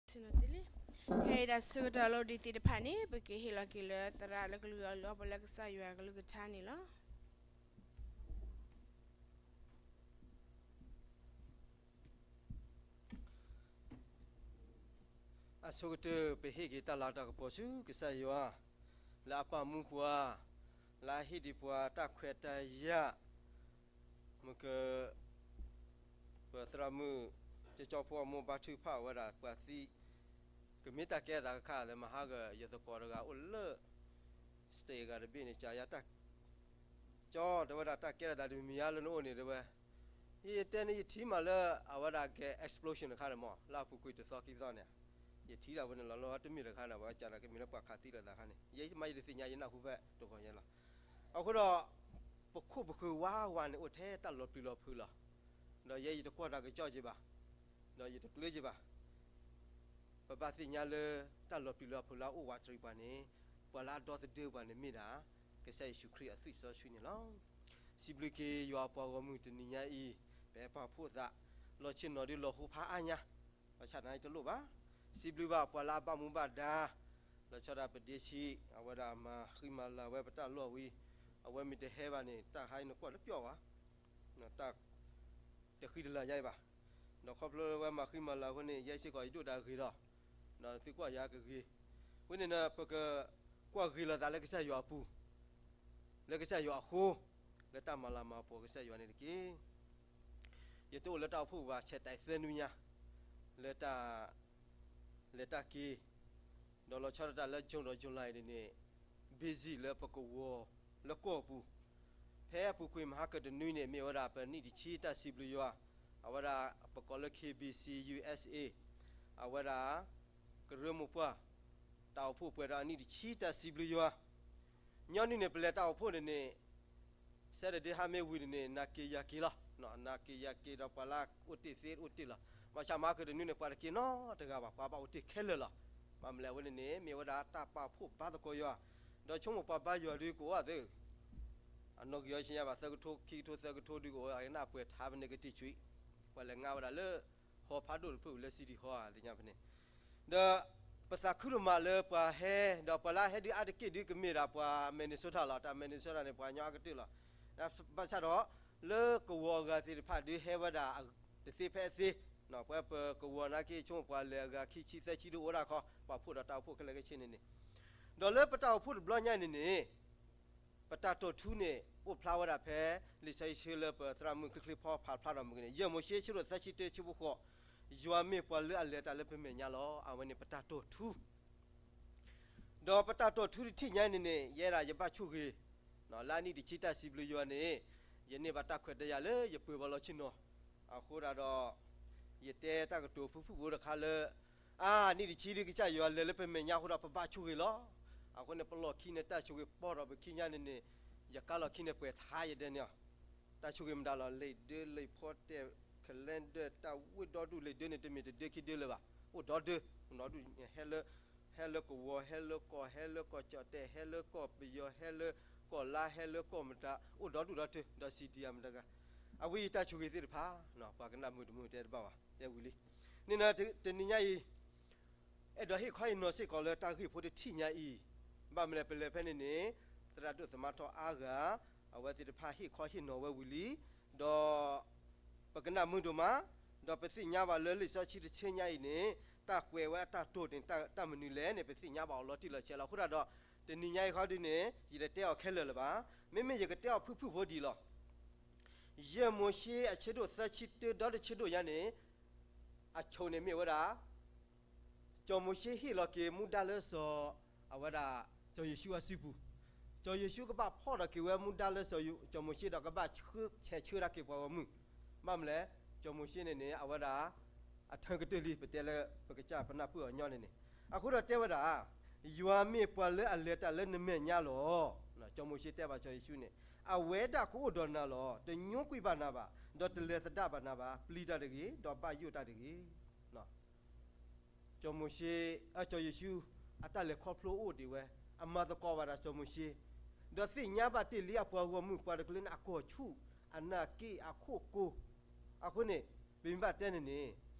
ဆ့ၣ်နီၤသ့လံ. ခဲအံၤတၢ်ဆၢကတီၢ်လၢအိၣ်ဒံးသ့ၣ်တဖၣ်န့ၣ် ပကဟ့ၣ်လီၤက့ၤလၢသရၣ်လၢကလုၢ်အီၤလုၢ်အီပှၤလၢကစၢ်ယွၤကလုၢ်ကထါန့ၣ်လီၤ. အဆိကတၢၢ် ပဟ့ၣ်က့ၤတၢ်လၤတၢ်ကပီၤဆူကစၢ်ယွၤ လၢအပာ်မူပှၤ, လၢအဟ့ၣ်ဒံးပှၤတၢ်ခွဲးတၢ်ယာ်, မ့ၢ်က ပသရၣ်မုၣ် ကၠီဖိအမိၢ်ဘါထုကဖၣ်ဝဲဒၣ် ပှၤသံ ကမ့ၢ်တၢ်ကဲထီၣ်သးတခါ လၢမဟါက ယသကိးတဂၤအိၣ်လၢ state ဂၤတဘ့ၣ်န့ၣ် ကယၤတၢ် ကၠီ တဲဝဲဒၣ် တၢ်ကဲထီၣ်သးဒုးမံၤယါလၢနအိၣ်န့ၣ် တဲဝဲ, ယတဲန့ၣ် ယထံၣ်မးလၢအဝဲဒၣ်ကဲ explosion တခါန့ၣ်မး လၢအပူၤကွံာ်တသီခံသီန့ၣ်, ယထံၣ်ဒၣ်ဝဲန့ၣ်လီၤ လၢတမ့ၢ်တခါန့ၣ် ပှၤကစၢ်ဒီးကမ့ၢ်လၢပှၤခးသံလိာ်သးခါန့ၣ် ယမ့ၢ်ယတသ့ၣ်ညါ ယနၢ်ဟူဖဲတဂီၤညါလီၤ. အဃိဒီး ပခိၣ်ပဃၢၤဝးဝးန့ၣ် အိၣ်ထဲတၢ်လီၤပျံၤလီၤဖုးလီၤ. ဒီးယဲယတကွၢ်တၢ်ကစီၣ်က့ၤဘၣ်, ဒီးယတကျၢၤက့ၤဘၣ် ပဘၣ်သ့ၣ်ညါလၢ တၢ်လီၤပျံၤလီၤဖုးလၢအအိၣ်ဝးတရံးပှၤန့ၣ် ပှၤလၢအဒီသဒၢပှၤန့ၣ်မ့ၢ်ဒၣ် ကစၢ်ယ့ၣ်ၡူးခရံာ်အသွံၣ်စီဆှံန့ၣ်လီၤ. စံးဘျုးက့ၤယွၤအပှၤဂီၢ်မုၢ်တနံၤညါအံၤ, ပဟဲပာ်ဖှိၣ်သး လီၢ်ဆ့ၣ်နီၤဒုးလီၤဟိဖးအါညါ, ဘၣ်ဆၣ်သနာ်က့တလိၣ်ဘၣ်. စံးဘျုးဘၣ်ပှၤလၢအဘၣ်မူဘၣ်ဒါ, လီၤဆီဒၣ်ပဒ့ဆံး အဝဲဒၣ်မၤဃံမၤလၤဝဲပတၢ်လီၢ်ဝံၤ, အဝဲမ့ၢ်တဟဲဘၣ်န့ၣ် တၢ်ခါအံၤနကွၢ်တပျီၢ်ဘၣ်, တၢ် တဃံတလၤညါအံၤဘၣ်. ဒီးခီဖျိလၢဝဲမၤဃံမၤလၤအဃိန့ၣ် ယဲစ့ၢ်ကီးယဒိၣ်တၢ်ဂ့ၤဒီး, ဒီးသုကွၢ်ယၤကဂ့ၤ, အဃိန့ၣ် ပကကွၢ်ဂ့ၤလိာ်သးလၢကစၢ်ယွၤအပူၤ, လၢကစၢ်ယွၤအဃိ, လၢတၢ်မၤလၤမၤကပီၤကစၢ်ယွၤန့ၣ်တက့ၢ်. ယတအိၣ်လၢတၢ်အိၣ်ဖှိၣ်ဘၣ် ဆဲးတဲသၢနွံညါ, လၢတၢ် လဲၤတၢ်က့ၤ, ဒီးလီၤဆီဒၣ်တၢ်လၢ June ဒီး July န့ၣ်န့ၣ် busy လၢပကဝီၤလၢကီၢ်ပူၤ, ဖဲအပူၤကွံာ်မဟါကတနွံန့ၣ် မ့ၢ်ဝဲဒၣ်ပနံၣ်တဆံတၢ်စံးဘျုးယွၤ, အဝဲဒၣ်ပကိးလၢ K B C U S A, အဝဲဒၣ် ကရၢမိၢ်ပှၢ် တၢ်အိၣ်ဖှိၣ်ပှဲၤဒီးအနံၣ်တဆံတၢ်စံးဘျုးယွၤ, ညီနုၢ်န့ၣ် ပလဲၤတၢ်အိၣ်ဖှိၣ်န့ၣ်န့ၣ် Saturday ဟါမ့ၢ်ဝံၤန့ၣ်န့ၣ် နၤက့ၤယၤက့ၤလီၤ, နၤက့ၤယၤက့ၤဒီးပှၤလၢအိၣ်တ့ၢ်သ့အိၣ်တ့ၢ်လီၤ. ဘၣ်ဆၣ်မဟါကတနွံန့ၣ် ပှၤတက့ၤနီတဂၤဘၣ်, ပှၤဘၣ်အိၣ်တ့ၢ်ခဲလၢာ်လီၤ. ဘၣ်မနုၤလဲၣ်အဝဲန့ၣ်န့ၣ် မ့ၢ်ဝဲဒၣ်တၢ်ပာ်ဖှိၣ်ဘါသကိးယွၤ, ဒီးဆိကမိၣ်ပှၤဘါယွၤဒုးကအိၣ်အသ့ အနီၣ်ဂံၢ်အီၤဆ့ညါဘၣ် သၢကထိခံကထိသၢကထိဒုးကအိၣ် အကနၢ်ပှဲၤထါပန့ၣ်ကတံၢ်ဆွံ, ပှၤလဲၤငါဝဲဒၣ်လၢ ဟီဖးဒိၣ်တဖျၢၣ်လၢ City Hall သ့ၣ်ညါဖဲန့ၣ်, ဒီးပသးခုဒိၣ်မးလၢပှၤဟဲ, ဒီးပှၤလၢဟဲဒုးအါတက့ၢ်ဒုးကမ့ၢ်ဒၣ်ပှၤ Minnesota လီၤ. တၢ် Minnesota န့ၣ် ပှၤကညီအါကတၢၢ်လီၤ. ဘၣ်ဆၣ်ဒီး လၢကဝီၤအဂၤသ့ၣ်တဖၣ်ဒုးဟဲဝဲဒၣ်တသ့ဖဲအသ့, ပဝဲပကဝီၤနာ်က့ ဆိကမိၣ်ပှၤလဲၤအဂၤခံဆံသၢဆံဒုးအိၣ်ဒၣ်ခီ, ပှၤဖှိၣ်ဒီးတၢ်အိၣ်ဖှိၣ်ခဲလၢာ်ခဲဆ့န့ၣ်န့ၣ်, ဒီးလၢပတၢ်အိၣ်ဖှိၣ်တဘျီညါန့ၣ်န့ၣ် ပတၢ်တိာ်ထူန့ၣ် အိၣ်ဖျါဝဲဒၣ်ဖဲ လံာ်စီဆှံလၢပသရၣ်မုၣ်ချ့ချ့ဖီဖးဖျါထီၣ်မုၢ်ကန့ၣ် ယဲၢ်မိၤၡ့ဆၢဒိၣ်သၢဆံတၢဆၢဖိဃိး, ယွၤမ့ၢ်ပှၤလၢအလဲၤတၢ်လၢပမဲာ်ညါလီၤ. အဝဲန့ၣ်ပတၢ်တိာ်ထူ ဒီးပတၢ်တိာ်ထူတထံၣ်ညါန့ၣ်န့ၣ် ယဲဒၣ်ယဘၣ်ဆိၣ်ဂ့ၤ, လၢအနံၣ်တဆံတၢ်စံးဘျုးယွၤန့ၣ် ယန့ၢ်ဘၣ်တၢ်ခွဲးတၢ်ယာ်လၢယပၢၤဘၣ်လီၢ်ဆ့ၣ်နီၤ, အဃိဒၣ်ဒီး ယတဲတၢ်ကတိၤဖုၣ်ဖုၣ်ဖိတခါလၢ အါ နံၣ်တဆံဒုးကစၢ်ယွၤလဲၤလၢပမဲာ်ညါအဃိဒီးပဘၣ်ဆိၣ်ဂ့ၤလီၤ. အဃိန့ၣ် ပလီၢ်ခံန့ၣ်တၢ်ဆိၣ်ဂ့ၤပီၢ်ထီၣ်ပခံညါန့ၣ်န့ၣ် ယကါလီၢ်ခံန့ၣ်ပှဲၤထါယဒဲန့ၣ်လီၤ. တၢ်ဆိၣ်ဂ့ၤမတၤလီၤ လံာ်ဒၢ လံာ်ဖီတဲ calendar တၢ်ဝ့ၢ်ဒီဒူၣ် လံာ်ဒၢန့ၣ် တမ့ၢ်တဒၢခံဒၢလၢၤဘၣ်, အိၣ်ဒီဒူၣ်, အိၣ်ဒီဒူၣ် ဟဲလၢ ဟဲလၢကဝီၤ ဟဲလၢကီၢ် ဟဲလၢကီၢ်ကၠီၣ်တဲၣ် ဟဲလၢကီၢ်ပယီၤ ဟဲလၢကီၢ်လါ ဟဲလၢကီၢ်မတၤ အိၣ်ဒီဒူၣ်ဒီတၢၢ် ဒီး စံၣ်ဒံၣ် အမတၤဂၤ, အဝဲအံၤတၢ်ဆိၣ်ဂ့ၤသ့ၣ်တဖၣ် ပှၤကနၣ်မုာ်တမုာ်တဲတဘၣ်ဘၣ် တဲဝံၤလံ. န့ၣ် တနံၤညါအံၤ အဲၣ်ဒိးဟ့ၣ်ခီဟ့ၣ်နီၤစ့ၢ်ကီးလၢတၢ်ဂ့ၢ်ဖိတထံၣ်ညါအံၤ, ဘၣ်မနုၤလဲၣ်ပလဲၤဖဲန့ၣ်န့ၣ် သရၣ်ဒိၣ်သမါထီအါဂၤ အဝဲသ့ၣ်တဖၣ်ဟ့ၣ်ခီဟ့ၣ်နီၤဝဲဝံၤလံ, ဒီး ပကနၣ်မုာ်ဒိၣ်မး, ဒီးပသ့ၣ်ညါဘၣ်လၢလံာ်စီဆှံတဆၢညါအံၤန့ၣ် တၢ်ကွဲးဝဲအတၢ်တိာ်န့ၣ် တၢ်မနုၤလဲၣ်န့ၣ် ပသ့ၣ်ညါဘၣ်အီၤလီၤတံၢ်လီၤဆဲးလီၤ. အဃိသတးဒီး တနံၤညါအံၤခီဒုန့ၣ် ယတတဲအီၤခဲလၢာ်လၢၤဘၣ်. မ့မ့ၢ်ယကတဲအီၤဖုၣ်ဖုၣ်ဖိဒံးလီၤ. ယဲၢ်မိၤၡ့အဆၢဒိၣ်သၢဆံတၢဒီတဆၢဒိၣ်ညါန့ၣ် အဆိန့ၣ်မ့ၢ်ဝဲဒၣ် စီၤမိၤၡ့ဟ့ၣ်လီၤက့ၤမူဒါလၢစီၤ အဝဲဒၣ် စီၤယိၤၡူအစုပူၤ, စီၤယိၤၡူကဘၣ်ဖီၣ်ထီၣ်က့ၤဝဲမူဒါလၢစီၤ စီၤမိၤၡ့ဒီးကဘၣ်ဆှၢဆဲးဆှၢဒၣ်က့ၤပှၤဂီၢ်မုၢ်, ဘၣ်မနုၤလဲၣ်, စီၤမိၤၡ့န့ၣ်န့ၣ် အဝဲဒၣ် အထၢကတၢၢ်လံ ပတဲလၢပကစၢ်ပနၢ်ပၢၢ်အီၤညီန့ၣ်န့ၣ်, အဃိဒီးတဲဝဲဒၣ် ယွၤမ့ၢ်ပှၤလၢအလဲၤတၢ်လၢနမဲာ်ညါလီၤ. စီၤမိၤၡ့တဲဘၣ်စီၤယိၤၡူန့ၣ် အဝဲဒၣ်ကအိၣ်ဒီးနၤလီၤ. တညိကွံာ်ဘၣ်နၤဘၣ်, ဒီးတလဲၤသဒၣ်ဘၣ်နၤဘၣ်. ပျံၤတၢ်တဂ့ၤ, ဒီးဘၣ်ယိၣ်တၢ်တဂ့ၤ. စီၤမိၤၡ့, စီၤယိၤၡူ အတၢ်လဲၤခီဖျိအိၣ်ဒံးဝဲ, အမၤသကိးဘၣ်ဒၣ်စီၤမိၤၡ့, ဒီးသ့ၣ်ညါဘၣ်တ့ၢ်လံအပှၤဂီၢ်မုၢ်ပှၤတကလုာ်န့ၣ် အကီၢ်ဆူၣ်, အနၢ်က့ၣ်, အခိၣ်ကိၤ. အဃိန့ၣ် ပမ့ၢ်ဘၣ်တဲန့ၣ်န့ၣ်,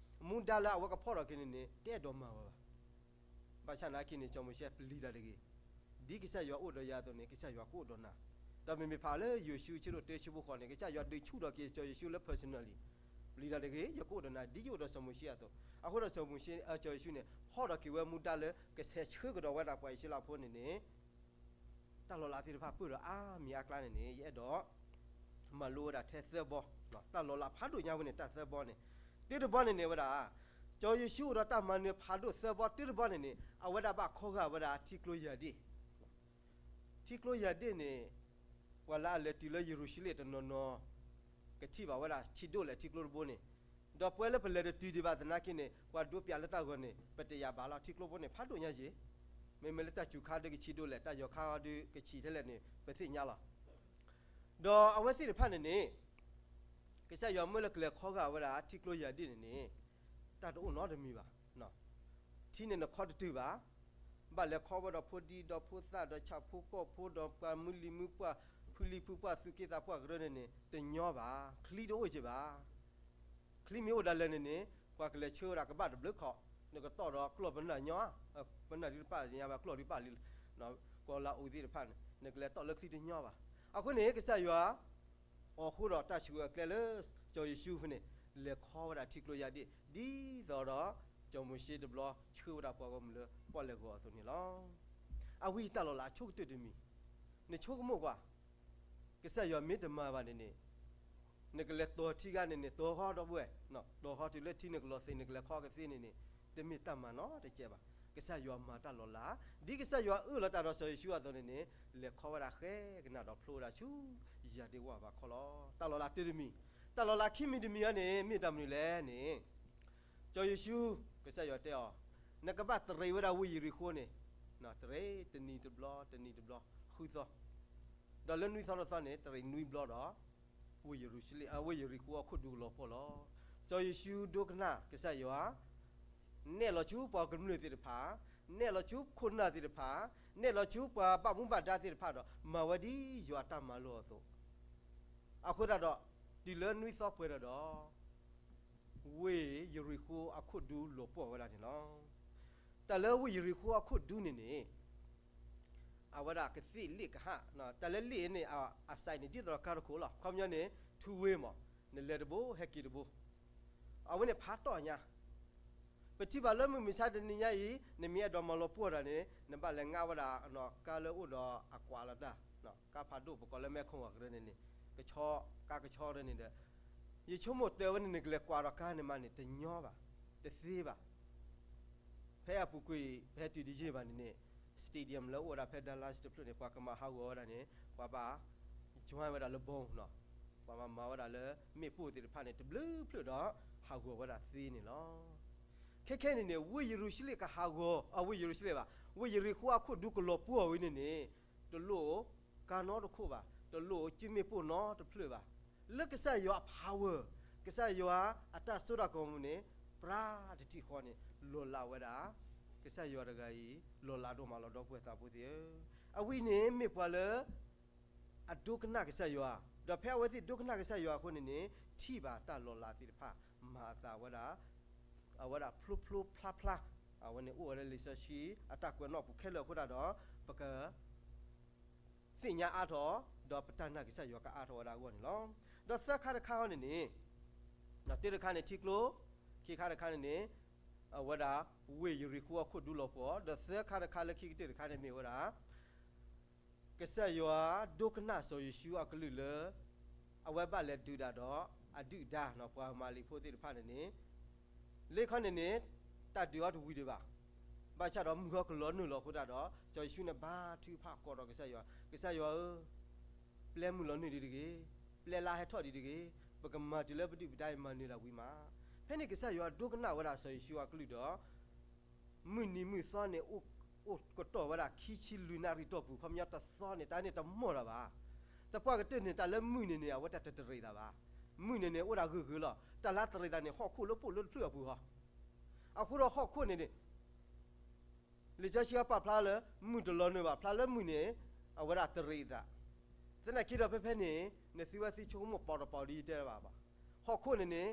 မူဒါလၢအဝဲကဖီၣ်ထီၣ်က့ၤန့ၣ်န့ၣ် တအဲၣ်ဒိးမၤဝဲဘၣ်. ဘၣ်ဆၣ်နာ်က့န့ၣ် စီၤမိၤၡ့ပျံၤတၢ်တဂ့ၤ, ဒ်ကစၢ်ယွၤအိၣ်ဒီးယၤအသိးန့ၣ် ကစၢ်ယွၤကအိၣ်ဒီးနၤ. ဒီးမ့မ့ၢ်ဖဲလၢယိၤၡူဆၢဒိၣ်တၢဆၢဖိဃိးန့ၣ် ကစၢ်ယွၤဒုးဆူၣ်ထီၣ်က့ၤစီၤယိၤၡူလၢ personally, ပျံၤတၢ်တဂ့ၤ, ယကအိၣ်ဒီးနၤ ဒ်ယအိၣ်ဒီးစီၤမိၤၡ့အသိး. အဃိဒီးစီၤမိၤၡ့, စီၤယိၤၡူန့ၣ် ဖီၣ်ထီၣ်က့ၤဝဲမူဒါလၢ ကဆဲးဆှၢကဒီးဝဲဒၣ်ပှၤအံၣ်စရ့လးဖိန့ၣ်န့ၣ် တၢ်လီၤလးသ့ၣ်တဖၣ်ပၢၢ်ဒီးအါမံၤအါကျါန့ၣ်န့ၣ် ယအဲၣ်ဒိး မၤလိဝဲဒၣ်ထဲသၢဘီ, တၢ်လီၤလးဖးဒိၣ်ညါဝဲန့ၣ် တၢ်သၢဘီန့ၣ်, တၢတဘီန့ၣ်န့ၣ်ဝဲဒၣ် စီၤယိၤၡူအိၣ်ဒီးတၢ်မၤနၢၤဖးဒိၣ်သၢဘီ, တၢတဘီန့ၣ်န့ၣ် အဝဲဒၣ်ဘၣ်ခီဂာ်ဝဲဒၣ်ထံကျိယၢ်ဒ့ၣ် ထံကျိယၢ်ဒ့ၣ်န့ၣ် ပှၤလၢအလဲၤတုၤလၢယရူၤၡလ့ၣ်တနီၤနီၤ ကထံၣ်ဘၣ်ဝဲဒၣ်ဆံးဒိၣ်လဲၣ်ထံကျိတဘိန့ၣ်, ဒီးပဝဲလၢပလဲၤတတုၤဒံးဘၣ်သနာ်က့န့ၣ် ပှၤဒိးပၠးလၢတၢ်ဂီၤန့ၣ် ပတယာ်ဘၣ်လီၤ. ထံကျိဖိန့ၣ် ဖးဒိၣ်ညါယဲၢ်, မ့မ့ၢ်လၢတၢ်စူၤခါဒုကဆံးဒိၣ်လဲၣ်, တၢ်ယီၤခါဒုကဆံးထဲလဲၣ်န့ၣ် ပသ့ၣ်ညါလီၤ. ဒီးအဝဲသ့ၣ်တဖၣ်န့ၣ်န့ၣ် ကစၢ်ယွၤမၢလၢကလဲၤခီဂာ်ဝဲဒၣ်ထံကျိယၢ်ဒ့ၣ်န့ၣ်န့ၣ် တၢ်တအိၣ်နီတမံၤဘၣ်. ထံန့ၣ်နခီတတုၤဘၣ်, ဘၣ်လဲၤခီဝဲဒီးဖိဒံဒီဖိသၣ်ဒီးဆၣ်ဖိကီၢ်ဖိဒီးပှၤမုၢ်လံၤမုၢ်ပှၢ်, ဖုလံၤဖုပှၢ်, သူၣ်က့သးပှၢ်ကရၢန့ၣ်န့ၣ် တညီဘၣ်, ချံတအိၣ်က့ၤဘၣ်. ချံမ့ၢ်အိၣ်ဒၣ်လဲာ်န့ၣ်န့ၣ် ပှၤကလဲၤဆှၢဝဲဒၣ်ကဘၣ်တဘျုးခီ, နကတီၢ်ဒီးကျီၢ်ပနၢ်ညီ, ပနၢ်ဒုတပၣ်ညါဘၣ်, ကျီၢ်ဒုပၣ်လံ, ကီၤလၤအူးသ့ၣ်တဖၣ်န့ၣ် နကလဲၤတီၢ်လၢချံတညီဘၣ်. အဃိန့ၣ် ကစၢ်ယွၤ အီၣ်ဃိဒီးတၢ်ဆှၢအကျဲလၢ စီၤယိၤၡူဖဲန့ၣ် လဲၤခီဝဲဒၣ်ထံကျိယၢ်ဒ့ၣ် ဒ်သိးဒီး စီၤမိၤၡ့တဘျီဆှၢဝဲဒၣ်ပှၤဂီၢ်မုၢ်လၢပီၣ်လဲၣ်ဂီၤအသိးန့ၣ်လီၤ. အဝဲတၢ်လီၤလးအဆိကတၢၢ်တမံၤ, နဆိကမိၣ်ကွၢ်, ကစၢ်ယွၤမ့ၢ်တမၤဘၣ်န့ၣ်န့ၣ် နကလဲၤတီၤထံဂၤန့ၣ်န့ၣ် တီၤဟီဒီပုၢ်ဝဲၢ်, တီၤဟီတုၤလၢထံနကလီၤသ့ နကလဲၤခီကသ့န့ၣ်န့ၣ် တမ့ၢ်တၢ်မၤနီတကဲဘၣ်. ကစၢ်ယွၤမၤတၢ်လီၤလး, ဒ်ကစၢ်ယွၤအၢၣ်လီၤတၢ်ဒီးစီၤယိၤၡူအသိးန့ၣ်န့ၣ် လဲၤခီဝဲဒၣ်ဃဲကနၣ်ဒီးဖျိဝဲဒၣ်ဆူ ယၢ်ဒ့ၣ်ဝၢ်ဘးခီလီၤ. တၢ်လီၤလးတၢတမံၤ, တၢ်လီၤလးခံမံၤတမံၤအံၤန့ၣ် မ့ၢ်တၢ်မနုၤလဲၣ်န့ၣ် စီၤယိၤၡူ ကစၢ်ယွၤတဲအီၤ, နကဘၣ်တရံးဝဲဒၣ်ဝ့ၢ်ယရံၤဃိန့ၣ်, တရံးတနံၤတဘျီ တနံၤတဘျီ ဃုသီ, ဒီးလၢနွံသီတသီန့ၣ် တရံးနွံဘျီဒီး ဝ့ၢ်ယရံၤဃိအခိၣ်ဒူကလီၤပှီၢ်လီၤ. စီၤယိၤၡူဒိကနၣ်ကစၢ်ယွၤ, နဲၣ်လီၤဆူပှၤကမျၢၢ်သ့ၣ်တဖၣ်, နဲၣ်လီၤဆူခိၣ်နၢ်သ့ၣ်တဖၣ်, နဲၣ်လီၤဆူပှၤဘၣ်မူဘၣ်ဒါသ့ၣ်တဖၣ်ဒီး မၤဝဲဒ်ယွၤတၢ်မၤလိာ်အသိး, အဃိသတးဒီး တုၤလၢနွံသီပှဲၤဒီးဒီး ဝ့ၢ်ယရံၤဃိအခိၣ်ဒူလီၤပှီၢ်ဝဲဒၣ်န့ၣ်လီၤ. တၢ်လၢဝ့ၢ်ယရံၤဃိအခိၣ်ဒူန့ၣ်န့ၣ် အဝဲဒၣ်ကသ့ၣ်လ့ၣ်ကဟၣ်, တၢ်လၢလ့ၣ်န့ၣ် အစဲးန့ၣ် ဒ်သိးဒီးကါတခိၣ်လီၤ. ခီပညီန့ၣ် ထူဝ့မး, နလဲၤတဘိ ဟဲက့ၤတဘိ, အဝဲန့ၣ်ဖးတီၢ်ညါ ပထံၣ်ဘၣ်လၢမုၢ်မဆါတနံၤညါအံၤ နမ့ၢ်အဲၣ်ဒိးမၤလီၤပှီၢ်တၢ်န့ၣ် နဘၣ်လဲၤငါဝဲဒၣ် ကါလၢအိၣ်ဒီးအကွးလီၤတၢ်, ကါဖးဒိၣ်ပကိးလၢမဲခိၣ်ဂီၤကရၢန့ၣ်န့ၣ်, ကဆှီ, ကါကဆှီရၢန့ၣ်ဒီး, ယဆိကမိၣ်တဲဝဲန့ၣ် နကလဲၤကွၢ်ဒီးကါန့ၣ်မးန့ၣ် တညီဘၣ်, တသ့ဘၣ်. ဖဲအပူၤကွံာ် ပဟဲတုၤတယံာ်ဘၣ်န့ၣ်န့ၣ် stadium လၢအိၣ်ဝဲဒၣ်ဖဲ Dallas တဖျၢၣ်န့ၣ် ပှၤကမၤဟးဂီၤဝဲဒၣ်န့ၣ် ပှၤဘၣ် join ဝဲဒၣ်လၢ ဘီ, ပှၤမၤမၤဝဲဒၣ်လၢမ့ၣ်ပိၢ်သ့ၣ်တဖၣ်န့ၣ် တဘျုးဖျၢၣ်ဒီး ဟးဂီၤဝဲဒၣ်သ့န့ၣ်လီၤ. ခဲခဲန့ၣ်န့ၣ် ဝ့ၢ်ယရူၤၡလ့ၣ်ကဟးဂီၤ, အဝ့ၢ်ယရူၤၡလ့ၣ်ဘၣ်, ဝ့ၢ်ယရံၤဃိအခိၣ်ဒူကလီၤပှီၢ်ဝဲန့ၣ်န့ၣ် တလိၣ်ကါနီတခိၣ်ဘၣ်, တလိၣ်စုမ့ၣ်ပိၢ်နီတဖျၢၣ်ဘၣ်. လၢကစၢ်ယွၤအ power, ကစၢ်ယွၤအတၢ်စိတၢ်ကမီၤန့ၣ် ပြၢတထံၣ်ဃီန့ၣ် လီၤလးဝဲဒၣ်, ကစၢ်ယွၤတဂၤအံၤ လီၤလးဒိၣ်မးလီၤ ဒီပုၢ်ဝဲၢ်သးဖိသ့ၣ်ဧၢ. အဝဲန့ၣ်မ့ၢ်ပှၤလၢ အဒိကနၣ်ကစၢ်ယွၤ, ဒီးဖဲအဝဲသ့ၣ်ဒိကနၣ်ကစၢ်ယွၤအဃိန့ၣ်န့ၣ် ထံၣ်ဘၣ်တၢ်လီၤလးသ့ၣ်တဖၣ် မၤအသးဝဲဒၣ်, အဝဲဒၣ်ဖျိဖျိဖျါဖျါ, အဝဲန့ၣ်အိၣ်ဝဲလၢလံာ်စီဆှံအတၢ်ကွဲးနီၣ်ပူၤခဲလၢာ်အဃိသတးဒီး ပက သ့ၣ်ညါအါထီၣ်, ဒီးပတၢ်နာ်ကစၢ်ယွၤကအါထီၣ်ဝဲဒၣ်အဂီၢ်န့ၣ်လီၤ. ဒီးသၢခါတခါန့ၣ်န့ၣ်, တၢတခါန့ၣ်ထံကျိ, ခံခါတခါန့ၣ်န့ၣ် အဝဲဒၣ် ဝ့ၢ်ယရံၤဃိအခိၣ်ဒူလီၤပှီၢ်, ဒီးသၢခါတခါလၢခံကတၢၢ်တခါန့ၣ်မ့ၢ်ဝဲဒၣ် ကစၢ်ယွၤဒိကနၣ်စီၤယိၤၡူအကလုၢ်လၢ အဝဲဘၣ်လဲၤဒုးတၢ်ဒီး အဒုၣ်ဒါ ပှၤမၤလံာ်ဖိသ့ၣ်တဖၣ်န့ၣ်န့ၣ်, လၢခီန့ၣ်န့ၣ် တၢ်ဒုးအီၤတဝံၤဒံးဘၣ်. ဘၣ်ဆၣ်ဒီးမုၢ်ဟီကလီၤနုာ်လီၤအဃိသတးဒီး စီၤယိၤၡူန့ၣ်ဘါထုကဖၣ်ကိးဒီးကစၢ်ယွၤ, ကစၢ်ယွၤဧၢ, ပျဲမုၢ်လီၤနုာ်ဒံးတဂ့ၤ, ပျဲလါဟဲထီၣ်ဒံးတဂ့ၤ, ပကမၤတုၤလၢပဒုၣ်ပဒါအံၤမၤနၢၤတၢ်ဝံၤမး. ဖဲန့ၣ်ကစၢ်ယွၤဒိကနၣ်ဝဲဒၣ်စီၤယိၤၡူအကလုၢ်ဒီး မုၢ်နံၤမုၢ်သီန့ၣ် အိၣ်ကတီၢ်ဝဲဒၣ်ခံဆံလွံၢ်နၣ်ရံၣ်တီၢ်ပူၤ, ခီပညီတသီန့ၣ် တၢ်န့ၣ်တမီၢ်တၢ်ဘၣ်. သပှၢ်ကတၢၢ်န့ၣ် တၢ်လၢမုၢ်န့ၣ်န့ၣ် အဝဲတၢ်တတရံးသးဘၣ်. မုၢ်န့ၣ်န့ၣ် အိၣ်ဒၣ်ဂၢၢ်ဂၢၢ်လီၤ. တၢ်လၢတရံးသးန့ၣ် ဟီၣ်ခိၣ်လၢပအိၣ်လၢတဖျၢၣ်အပူၤဟီ. အဃိဒီးဟီၣ်ခိၣ်န့ၣ်န့ၣ် လံာ်စီဆှံပာ်ဖျါလၢ မုၢ်တလီၤနုာ်ဘၣ်, ဖျါလၢမုၢ်န့ၣ် အဝဲဒၣ်တရံးသး. သနာ်က့ဒီးဖဲဖဲန့ၣ် နသုဝဲသ့ဆိကမိၣ်ပီၤတပီၤဒ်ယတဲဘၣ်ဘၣ်. ဟီၣ်ခိၣ်န့ၣ်န့ၣ်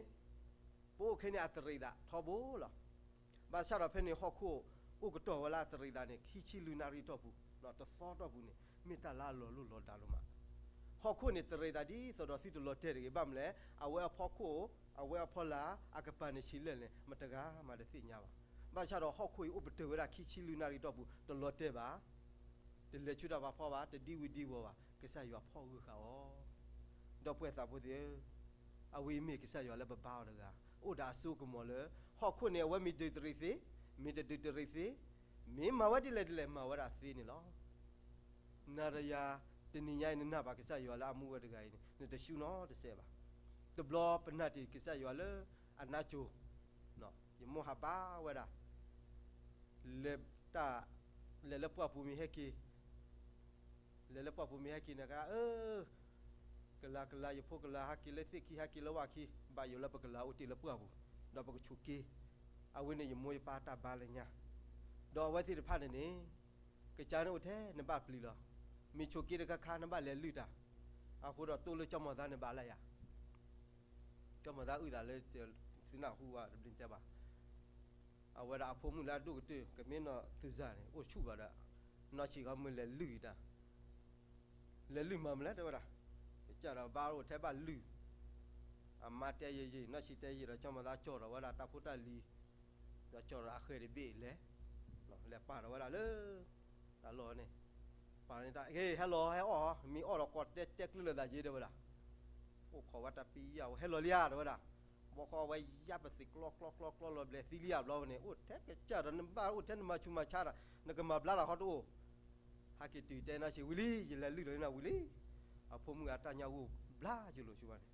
ပအိၣ်ခဲန့ၣ်အတရံးသးထီဘိလီၤ. ဘၣ်ဆၣ်ဒီးဖဲန့ၣ်ဟီၣ်ခိၣ်အိၣ်ကတီၢ်ဝဲလၢအတရံးသးန့ၣ် ခံဆံလွံၢ်နၣ်ရံၣ်အတီၢ်ပူၤ, တသီအတီၢ်ပူၤန့ၣ် မ့ၢ်တၢ်လၢအလီၤလိၢ်လီၤဒးဒိၣ်မး. ဟီၣ်ခိၣ်န့ၣ်တရံးသးဒ်သိးဒီးသုတလီၤတဲာ်တဂ့ၤ. ဘၣ်မနုၤလဲၣ်, အဝဲအဖီခိၣ်, အဝဲအဖီလာ်, အကပၤန့ၣ်ဆံးလဲၣ်လဲၣ် မတဂၤမးတသ့ၣ်ညါဘၣ်. ဘၣ်ဆၣ်ဒီးဟီၣ်ခိၣ်အံၤ အိၣ်ပတုာ်ဝဲဒၣ်ခံဆံလွံၢ်နၣ်ရံၣ်အတီၢ်ပူၤ, တလီၤတဲာ်ဘၣ်, တလဲၤဆူတၢ်ဘါဖီဘၣ်, တဒံဝံၤဒံဝီၤဘၣ်, ကစၢ်ယွၤဖီၣ်ဂၢၢ်ဃာ်အီၤ. ဒီပုၢ်ဝဲၢ်သးဖိသ့ၣ်ဧၢ, အဝဲအံၤမ့ၢ်ကစၢ်ယွၤလၢပဘါအီၤတဂၤ, အိၣ်ဒီးအစိကမီၤလၢ ဟီၣ်ခိၣ်န့ၣ် အဝဲမ့ၢ်ဒုးတရံးသ့, မ့ၢ်တဒုးတရံးသ့, မ့ၢ်မၤဝဲဒ်လဲၣ်ဒ်လဲၣ် မၤဝဲဒၣ်သ့န့ၣ်လီၤ. နၤဒီးယၤ, တနံၤညါအံၤနနာ်ဘၣ်ကစၢ်ယွၤလၢအမူဝဲတဂၤအံၤန့ၣ် နတဆူၣ်နီတစဲးဘၣ်. တဘျီပနာ်တ့ၢ်ကစၢ်ယွၤလၢအနါစိၤ, ယမိၢ်ဟးဘါဝဲဒၣ် လဲၤတၢ်, လဲၤလၢပှၢ်ပူၤမ့ၢ်ဟဲက့ၤ, လဲၤလၢပှၢ်ပူၤမ့ၢ်ဟဲက့ၤန့ၣ် က, ကလၤကလၤ ယဖိကလၤဟဲက့ၤလၢသ့ၣ်ခံ ဟဲက့ၤလၢဝၣ်ခံ, ဘၣ်ယိၣ်လၢပကလၤအိၣ်တ့ၢ်လၢပှၢ်ပူၤ, ဒီးပကဆိးက့, အဝဲန့ၣ်ယမိၢ်ယပၢ်တၢ်ဘါလၢညါ, ဒီးအဝဲသ့ၣ်တဖၣ်န့ၣ်န့ၣ်, ကစၢ်န့ၣ်အိၣ်ထဲနဘၣ်ပျံၤလီၤ, မ့ၢ်ဆိးက့တခါခါ နဘၣ်လဲၤလုၢ်တၢ်, အဃိဒီးတိၢ်လၢကၠီမီၤသါန့ၣ်ဘၣ်လၢယၤ ကၠီမီၤသါအုၣ်သးလၢ သုနၢ်ဟူဝဲတဘျီတဲဘၣ်, အဝဲဒၣ်အဖိမုၣ်လၢအဒိၣ်ကတၢၢ် ကမ့ၢ်နီၢ်သူၣ်စၢ်န့ၣ် အိၣ်ဆူၣ်ဘၣ်ဒီး, နီၢ်ဆံးခီမုၢ်လဲၤလုၢ်တၢ်, လဲၤလုၢ်မၤမနုၤလဲၣ်တဲဝဲဒၣ်, ကစၢ်ဒီးဘါအိၣ်ထဲဘၣ်လုၢ်, အမါတဲယံာ်ယံာ် နီၢ်ဆံးတဲယံာ်ဒီး ကၠီမီၤသါကၠီၣ်ဒီးဝဲဒၣ်တၢ်ဖိတၢ်လံၤ, ဒီးကၠီၣ်ဒီးအဃဲၤတဘ့ၣ်လဲၤ, လဲၤပာ်ဒီးဝဲဒၣ်လၢ တၢ်လီၢ်န့ၣ်, ပာ်န့ၣ်တၢ် ဟဲလီၤဟဲအီၣ်, မ့ၢ်အီၣ်ဒီးကိးတဲတဲကျၢၢ်လိာ်သးက့တဲဝဲဒၣ်, အိၣ်ခိးဝဲတၢ်ပံယၢ် ဟဲလီၤလံဧါတဲဝဲဒၣ်, ဘီဃီဝဲယါပသံးကျီကျီကျီကျီလီၤဘျဲးသံလံဧါဘျီဝဲန့ၣ် အိၣ်ထဲကစၢ်ဒီး နဘၣ်အိၣ်ထဲနမၤဆူးမၤဆါတၢ် နကမၤဘျါတၢ်ခီတအိၣ်, ဟဲက့ၤတုၤတဲနီၢ်ဆံးဝံၤလံ ယလဲၤလုၢ်လီၤန့ၣ်ဝံၤလံ, အဖိမုၣ်အတၢ်ညၣ်ဂိၢ်ဘျါယိာ်လိာ်ဆူဝဲန့ၣ်,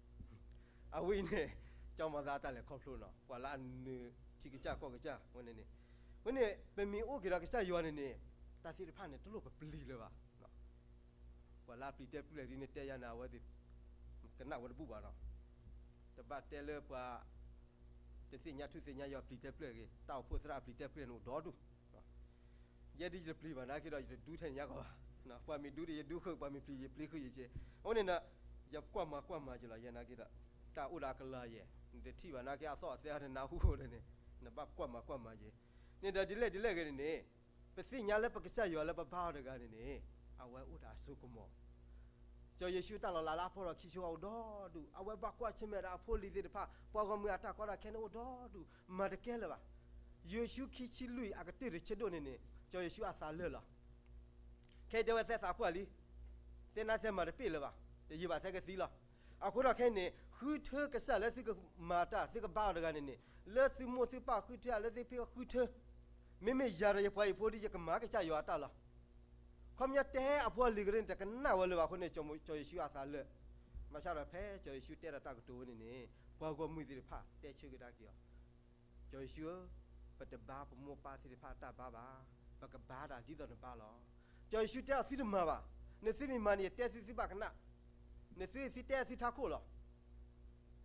အဝဲအံၤန့ၣ်, ကၠီမီၤသါတၢ်လဲၤခီဖျိနီၤ ပှၤလၢအနၢၤထံကစၢ်ကီၢ်ကစၢ်ဝဲန့ၣ်န့ၣ်, ဝဲန့ၣ် ပမ့ၢ်အိၣ်က့ၤဒီးကစၢ်ယွၤန့ၣ်န့ၣ်, တၢ်သ့ၣ်တဖၣ်န့ၣ် တလိၣ်ပပျံၤလၢၤဘၣ် ပှၤလၢအပျံၤတဲပျဲၢ်ဒ်န့ၣ်တဲယၤန့ၣ် အဝဲသ့ၣ် ကနၣ်ဝဲတဘူၣ်ဘၣ်နီၤ, တဘၣ်တဲလၢပှၤ တသ့ၣ်ညါထူသ့ၣ်ညါယွၤပျံၤတဲပျဲၢ်တဂ့ၤ, တၢ်အိၣ်ဖှိၣ်သရၣ်အပျံၤတဲပျဲၢ်န့ၣ်အိၣ်ဒီဒူၣ်, ယဲဒ်ယတပျံၤဘၣ်နာ်က့ဒီး ယတဒူထဲန့ၣ်ညါကီးဘၣ်, ပှၤမ့ၢ်ဒူဒီးယဒူဃုာ် ပှၤမ့ၢ်ပျံၤယပျံၤဃုာ်ယက့, အဃိန့ၣ်ဒီး ယကွၢ်မၤကွၢ်မၤက့ၤလီၤ ယဲနာ်က့ဒီး, တၢ်အိၣ်ဒီးအကလၤယဲၢ်, နတထံၣ်ဘၣ်နာ်က့ အသီၣ်အသဲအီၤနနၢ်ဟူဒီးန့ၣ်, နဘၣ်ကွၢ်မၤကွၢ်မၤက့ၤ, န့ၣ်ဒီးဒ်လဲၣ်ဒ်လဲၣ်ဂ့ၤန့ၣ်န့ၣ်, ပသ့ၣ်ညါလၢပကစၢ်ယွၤလၢပဘါအီၤတဂၤန့ၣ်န့ၣ်, အဝဲအိၣ်ဒီးအစိကမီၤ စီၤယိၤၡူတၢ်လီၤလးလၢအဖီၣ်ဒီးခံဆံဃီအိၣ်ဒီဒူၣ်, အဝဲဘၣ်ကွၢ်ဆၢၣ်မဲာ်ဒီးအဖိအလံၤသ့ၣ်တဖၣ်, ပှၤဂီၢ်မုၢ်အတၢ်ကီတၢ်ခဲန့ၣ်အိၣ်ဒီဒူၣ်, မၤတကဲလၢၤဘၣ်. ယိၤၡူခံဆံလွံၢ်အကတၢၢ်တဆၢဒိၣ်န့ၣ်န့ၣ်, စီၤယိၤၡူအသးလၢာ်လီၤ. ခဲအံၤတဲဝဲသဲသးပှၢ်လံ, သဲနါသဲမၤတပ့ၢ်လၢၤဘၣ်, တယံာ်ဘၣ်သဲကသံလီၤ. အဃိဒီးခဲအံၤန့ၣ် ဃုထၢကစၢ်လၢသုကမၤတၢ် သုကဘါအီၤတဂၤန့ၣ်န့ၣ်, လၢသုမိၢ်သုပၢ်ဃုထၢ လၢသုဖံဃုထၢ မ့မ့ၢ်ယၤဒီးယပှၤဟံၣ်ဖိဒီး ယကမၤကစၢ်ယွၤအတၢ်လီၤ. ခီပညီတဲအဖိအလံၤကရၢန့ၣ် တကနၣ်ဝဲလၢၤဘၣ်အဃိန့ၣ်, စီၤယိၤၡူအသးလၢာ်, ဘၣ်ဆၣ်ဒီးဖဲစီၤယိၤၡူတဲဒီးတၢ်ကတိၤဝဲန့ၣ်န့ၣ်, ပှၤဂီၢ်မုၢ်သ့ၣ်တဖၣ်တဲဆၢကဒါက့ၤအီၤ, စီၤယိၤၡူဧၢ, ပတဘါပမိၢ်ပၢ်သ့ၣ်တဖၣ်အတၢ်ဘါဘၣ်, ပကဘါတၢ်ဒ်သိးနဘါလီၤ. စီၤယိၤၡူတဲအီၤ သုတမၤဘၣ်, နသုမ့ၢ်မၤန့ၣ် ယတဲသုသုဘၣ်ကနၣ်, နသုသုတဲသုထးခိၣ်လီၤ.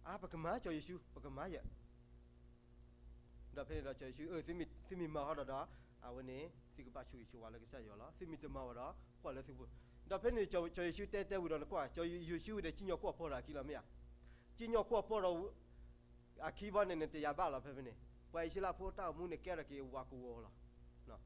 အါ ပကမၤ စီၤယိၤၡူ, ပကမၤယဲၢ် ဒီးဖဲန့ၣ်ဒီးစီၤယိၤၡူ, သုမ့ၢ်မၤဃီဒီးဒီး, အဝဲန့ၣ် သုကဘၣ်ဆိၣ်ဂ့ၤဆိၣ်ဝါလၢကစၢ်ယွၤလီၤ. သုမ့ၢ်တမၤဘၣ်ဒီး ကွၢ်လၢသုပူၤ. ဒီးဖဲန့ၣ် စီၤယိၤၡူတဲတဲဝံၤဒီး နကွၢ်, စီၤယိၤၡူဝံၤဒီး စံၣ်ညီၣ်ကွီၢ်ပီၢ်ဒီးအခံလီၤ မ့ၢ်ဧါ. စံၣ်ညီၣ်ကွီၢ်ပီၢ်ဒီး အခံဘီန့ၣ်န့ၣ် တယာ်ဘၣ်လီၤ ဖဲဖဲန့ၣ်. ပှၤအံၣ်စရ့လးဖိတၢ်အိၣ်မူန့ၣ် ကဲထီၣ်က့ၤဝၤကဝီၤလီၤ.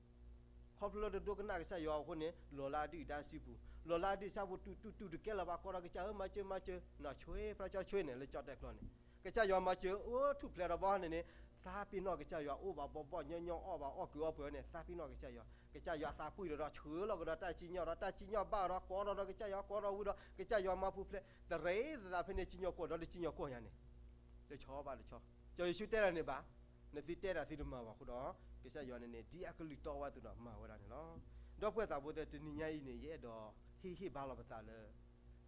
ခီဖျိလၢတဒိကနၣ်ကစၢ်ယွၤအဃိန့ၣ် လီၤလၢအဒုၣ်အဒါစုပူၤ, လီၤလၢအဒုၣ်အဒါစုပူၤ တူၢ်တူၢ်တူၢ်တကဲလၢၤဘၣ် ကိးဒီးကစၢ်ဧၢ မၤစၢၤ မၤစၢၤ, နီၢ်ဆွ့ ဖျါကၠီဆွ့န့ၣ် လၢကၠီတဲာ်ကျီန့ၣ်, ကစၢ်ယွၤမၤစၢၤအိၣ်ထူၣ်ဖျဲးဒီးဘီန့ၣ်န့ၣ်, သးပ့ၤနီၣ်ကစၢ်ယွၤ အိၣ်ဘၣ်ဘီဘီညီညီ အီၣ်ဘၣ်အီၣ်ကုာ်အီပှဲၤန့ၣ် သးပ့ၤနီၣ်ကစၢ်ယွၤ, ကစၢ်ယွၤသးပှံၢ်ဒီး ဆှၢလီၤကဒီးတၢ်စံၣ်ညီၣ်ဒီး တၢ်စံၣ်ညီၣ်ဘၣ်ဒီး ကိးဒီးကစၢ်ယွၤ ကိးဒီးဝံၤဒီး ကစၢ်ယွၤမၤပူၤဖျဲး တရံးသးဖဲန့ၣ် စံၣ်ညီၣ်ကွီၢ်ဒီး တစံၣ်ညီၣ်ကွီၢ်ယၤန့ၣ် တဆီဘၣ်တဆီ. စီၤယိၤၡူတဲဒၣ်န့ၣ်ဘၣ်, နသုတဲဒၣ်သုတမၤဘၣ်အဃိဒီး ကစၢ်ယွၤန့ၣ်န့ၣ် ဒ်အကလုၢ်တီဝဲအသိးဒီးမၤဝဲဒၣ်န့ၣ်လီၤ. ဒီပုၢ်ဝဲၢ်သးဘိသ့ၣ် တနံၤညါအံၤန့ၣ် ယအဲၣ်ဒိးဟ့ၣ်ဟ့ၣ်ဘါလီၤပသးလၢ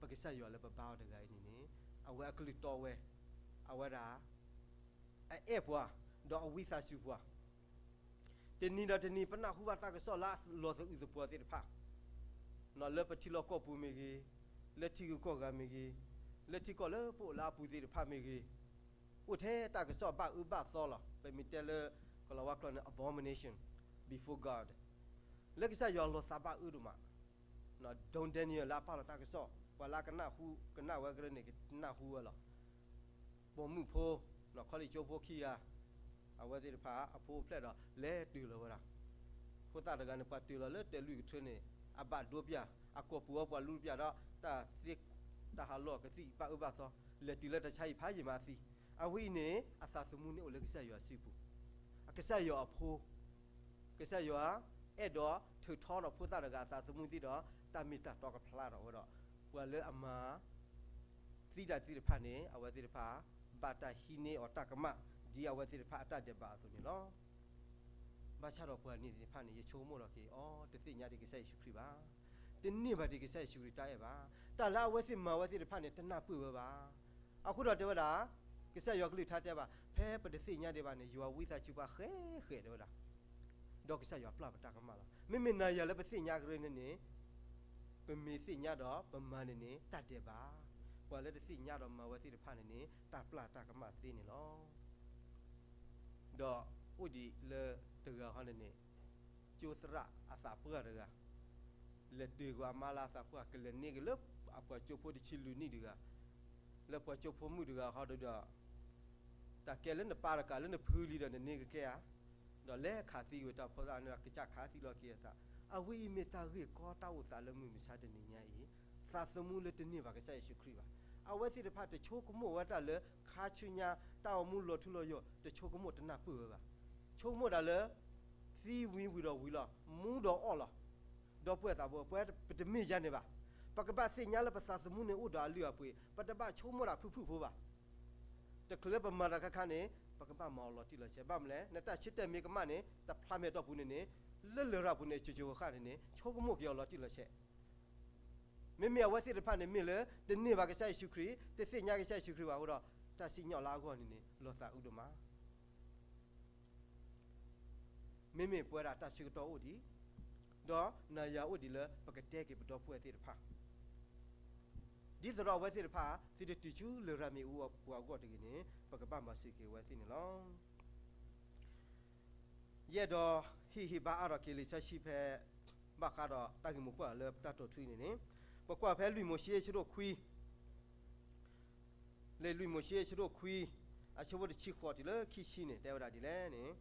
ပကစၢ်ယွၤလၢပဘါအီၤတဂၤအံၤန့ၣ်န့ၣ် အဝဲအကလုၢ်တီဝဲ, အဝဲဒၣ် အအဲၣ်ပှၤ, ဒီးအဝံသးစူၤပှၤ တနံၤဒီးတနံၤ ပနၢ်ဟူဘၣ်တၢ်ကစီၣ်လၢအလီၤသအုးသပှီၤသ့ၣ်တဖၣ်, လၢပထံလီၢ်ကီၢ်ပူၤမ့ၢ်ဂ့ၤ, လၢထံဂုၤကီၢ်ဂၤမ့ၢ်ဂ့ၤ, လၢထံကီၢ်လၢပအိၣ်လၢအပူၤသ့ၣ်တဖၣ်မ့ၢ်ဂ့ၤ, အိၣ်ထဲတၢ်ကစီၣ်ဘၣ်အၢဘၣ်သီလီၤ. ပမ့ၢ်တဲလၢ ကလၤဝါကျိာ်န့ၣ် abomination before God. လၢကစၢ်ယွၤလီၤသးဘၣ်အၢဒိၣ်မး ဒိၣ်ဒဲနံယၢ်လၢအပာ်လီၤတၢ်ကစီၣ် ပှၤလၢအကနၣ်ဟူကနၣ်ဝဲကရၢန့ၣ် ကနၣ်ဟူဝဲလီၤ. ပိာ်မုၣ်ဖိ ခီလ့ၣ်ကၠိဖိခံဂၤ အဝဲသ့ၣ်တဖၣ်အဖိအိၣ်ဖျဲၣ်ဒီး လဲၤတုၤလီၤဝဲဒၣ်. ဖိသၣ်တဂၤန့ၣ် ပှၤတုၤလီၤလၢတဲာ်လွံၢ်ကထၢန့ၣ် အဘၣ်ဒိပၠး, အကွီၢ်ပူၤအီပှၤလူတပျၢ်ဒီး တၢ်သ့တၢ်ဟးလီၢ်ကသံၣ်ဘၣ်အၢဘၣ်သီ, လဲၤတုၤလၢတၢ်ဆါဟံၣ်ဖးယံာ်မးသံ. အဝဲအံၤန့ၣ် အသးသမူန့ၣ်အိၣ်လၢကစၢ်ယွၤစုပူၤ, ကစၢ်ယွၤအဖိ ကစၢ်ယွၤအဲၣ်ဒိးထုးထီထီၣ်ဖိသၣ်တဂၤအသးသမူသ့ဒီး တၢ်မ့ၢ်တၢ်တီကဖျါထီၣ်ဝဲဒီး ပှၤလၢအမၤသံတၢ်သ့ၣ်တဖၣ်န့ၣ် အဝဲသ့ၣ်တဖၣ် ဘၣ်တၢ်ဟံးန့ၢ်အီၤတၢ်ကမၣ် ဒ်အဝဲသ့ၣ်တဖၣ်အတၢ်ဒဲးဘးအသိးန့ၣ်လီၤ. ဘၣ်ဆၣ်ဒီးပှၤန့ၣ်သ့ၣ်တဖၣ်န့ၣ် ယဆိကမိၣ်လီၤက့ၤအီၤ တသ့ၣ်ညါဒံးကစၢ်ယ့ၣ်ၡူးခရံာ်ဘၣ်, တန့ၢ်ဘၣ်ဒံးကစၢ်ယ့ၣ်ၡူးခရံာ်တၢ်အဲၣ်ဘၣ်, တၢ်လၢအဝဲသ့ၣ်မၤဝဲသ့ၣ်တဖၣ်န့ၣ် တနၢ်ပၢၢ်ဝဲဘၣ်. အဃိဒီးတဲဝဲဒၣ် ကစၢ်ယွၤကလုၢ်ကထါတဲဘၣ် ဖဲပတသ့ၣ်ညါဒံးဘၣ်န့ၣ် ယွၤဝံသးစူၤပှၤဃဲးဃဲးတဲဝဲဒၣ် ဒီးကစၢ်ယွၤပျၢ်ပတၢ်ကမၣ်လီၤ. မ့မ့ၢ်နၤယၤလၢပသ့ၣ်ညါကရၢန့ၣ်န့ၣ် ပမ့ၢ်သ့ၣ်ညါဒီးပမၤန့ၣ်န့ၣ် တၢ်ဒဲးဘး, ပှၤလၢတသ့ၣ်ညါဒီးမၤဝဲသ့ၣ်တဖၣ်န့ၣ်န့ၣ် တၢ်ပျၢ်တၢ်ကမၣ်သ့န့ၣ်လီၤ. ဒီးအိၣ်ဒံးလၢတဂၤဃီန့ၣ်န့ၣ် ကၠိသရၣ်အသးပှၢ်တဂၤ လဲၤတုၤကွံာ်အမါလၢအသးပှၢ် ကလဲၤန့ၢ်က့ၤလၢအပှၤကၠိဖိတဆံလွံၢ်နံၣ်တဂၤ, လၢပှၤကၠိဖိမုၣ်တဂၤဃီဒီး တၢ်ကဲလၢနပၢ်တကးလၢနဖုလံဒီးနန့ၢ်ကကဲဧါ, ဒီးလဲၤခးသံကွံာ်တၢ်ဖိသၣ်န့ၣ်ဒီး ကစၢ်ခးသံလီၤက့ၤအသး, အဝဲအံၤမ့ၢ်တၢ်ဂ့ၢ်ကီတၢ်အိၣ်သးလၢမုၢ်မဆါတနံၤညါအံၤ, သးသမူလၢတန့ၢ်ဘၣ်ကစၢ်ယ့ၣ်ၡူးခရံာ်ဘၣ်. အဝဲသ့ၣ်တဖၣ်တဆိကမိၣ်ဝဲတၢ်လၢ ခါဆူညါ တၢ်အိၣ်မူလီၤထူလီၤယိာ် တဆိကမိၣ်တနၢ်ပၢၢ်ဝဲဘၣ်. ဆိကမိၣ်ဒၣ်လၢ သံဝံၤဝံၤဒီးဝံၤလီၤ, မူဒီးအီၣ်လီၤ. ဒီပုၢ်ဝဲၢ်သးဘိ ပဝဲပတမ့ၢ်ယါန့ၣ်ဘၣ်. ပကဘၣ်သ့ၣ်ညါလၢပသးသမူန့ၣ်အိၣ်ဒီးအလုၢ်အပှ့ၤ, ပတဘၣ်ဆိကမိၣ်ဒၣ်ဖုၣ်ဖုၣ်ဖိဘၣ်. တချုးလၢပမၤတၢ်ခါခါန့ၣ် ပကဘၣ်မၤအီၤလီၤတံၢ်လီၤဆဲး. ဘၣ်မနုၤလဲၣ်, နတၢ်ဆၢတဲာ်မ့ၢ်ကမၣ်န့ၣ် တဖျါမဲာ်တီၢ်ပူၤန့ၣ်န့ၣ်, လၢလရာ်ပူၤန့ၣ် ကၠိကၠိဃၣ်ဃၣ်န့ၣ်န့ၣ် ဆိကမိၣ်က့ၤအီၤလီၤတံၢ်လီၤဆဲး. မ့မ့ၢ်အဝဲသ့ၣ်တဖၣ်န့ၣ် မ့ၢ်လၢတန့ၢ်ဘၣ်ကစၢ်ယ့ၣ်ၡူးခရံာ်, တသ့ၣ်ညါကစၢ်ယ့ၣ်ၡူးခရံာ်ဘၣ်အဃိဒီး တၢ်စံၣ်ညီၣ်လၢအဂီၢ်န့ၣ်န့ၣ် လီၤသးအုးဒိၣ်မး. မ့မ့ၢ်ပဝဲဒၣ်တၢ်ဆၢကတီၢ်အိၣ်ဒံး, ဒီးနၤယၤအိၣ်ဒံးလၢပကတဲက့ၤပဒီပုၢ်ဝဲၢ်သ့ၣ်တဖၣ် ဒ်သိးဒီးအဝဲသ့ၣ်တဖၣ် သုတတုၤဆူလရာ်မ့ၣ်အူပူၤအဂီၢ်တဂ့ၤန့ၣ် ပကဘၣ်မၤစၢၤက့ၤအဝဲသ့ၣ်န့ၣ်လီၤ. ယအဲၣ်ဒိးဟ့ၣ်ဂံၢ်ဟ့ၣ်ဘါအါထီၣ်က့ၤလံာ်စီဆှံဖဲ ဘၣ်ဃးဒီးတၢ်ဂ့ၢ်မိၢ်ပှၢ်လၢပတၢ်တိာ်ထူအံၤန့ၣ်န့ၣ်, ပကွၢ်ဖဲလွံၢ်မိၤၡ့အဆၢဒိၣ်ခွံ, လံာ်လွံၢ်မိၤၡ့အဆၢဒိၣ်ခွံ, အဆၢဖိတဆံဃိးတုၤလၢခံဆံန့ၣ် တဲဝဲဒၣ်ဒ်လဲၣ်န့ၣ်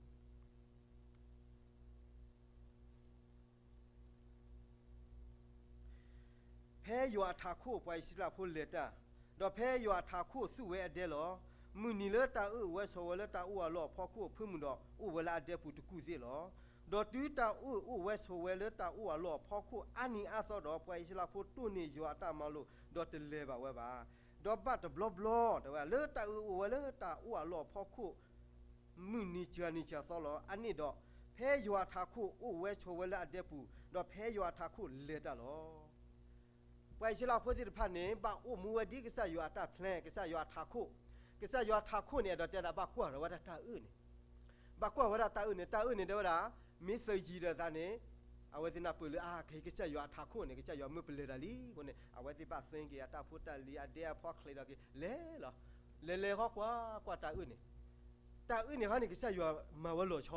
ဖဲယွၤအထးခိၣ် ပှၤအံၣ်စရ့လးဖိလဲၤတၢ်, ဒီးဖဲယွၤအထးခိၣ်သူၣ်ဝဲအဒဲလီၤ. မုၢ်နံၤလၢတၢ်အၢၣ်အိၣ်ဝဲဆိးဝဲလၢတၢ်အိၣ်အလီၢ်အဖီခိၣ် ဖၢမုၢ်ဒီးအိၣ်ဝဲလၢအဒဲပူၤတကူၢ်သ့ၣ်လီၤ. ဒီးတုၤတၢ်အၢၣ်အိၣ်ဝဲဆိးဝဲလၢတၢ်အိၣ်အလီၢ်အဖီခိၣ်အါနံၤအါသီဒီး ပှၤအံၣ်စရ့လးဖိတိၢ်န့ၢ်ယွၤအတၢ်မၤလိာ် ဒီးတလဲၤဘၣ်ဝဲဘၣ်. ဒီးဘၣ်တဘျီဘျီ တဲဝဲ လၢတၢ်အၢၣ်အိၣ်ဝဲလၢတၢ်အိၣ်အလီၢ်အဖီခိၣ် မုၢ်နံၤစှၤနံၤစှၤသီလီၤ. အန့ၣ်ဒီး ဖဲယွၤအထးခိၣ်အိၣ်ဝဲဆိးဝဲလၢအဒဲပူၤ, ဒီးဖဲယွၤအထးခိၣ်လဲၤတၢ်လီၤ. ပှၤအံၣ်စရ့လးဖိသ့ၣ်တဖၣ်န့ၣ် ဘၣ်အိၣ်မူဝဲဒ်ကစၢ်ယွၤအတၢ် plan, ကစၢ်ယွၤအထးခိၣ်, ကစၢ်ယွၤအထးခိၣ်န့ၣ် အဲၣ်ဒိးတဲဒၣ်ဘၣ်ကွၢ်ထီၣ်ဝဲဒၣ်တၢ်အၢၣ်န့ၣ်, ဘၣ်ကွၢ်ဝဲဒၣ်တၢ်အၢၣ်န့ၣ်, တၢ်အၢၣ်န့ၣ်တဲဝဲဒၣ် မ့ၢ်သယံၤဒီးသးန့ၣ်, အဝဲသ့ၣ်နၢ်ပၢၢ်လၢအကဟ့ၣ်ကစၢ်ယွၤအထးခိၣ်န့ၣ် ကစၢ်ယွၤမၢပလဲၤတၢ်လံအဃိန့ၣ် အဝဲသ့ၣ်ဘၣ်သ့က့ၤအတၢ်ဖိတၢ်လံၤအဒဲအဖီချ့ဒီးက့ၤ လဲၤလီၤ. လဲၤလဲၤဃီကွၢ် ကွၢ်တၢ်အၢၣ်န့ၣ်, တၢ်အၢၣ်န့ၣ်ဃီန့ၣ် ကစၢ်ယွၤမၤဝဲလီၤဆီ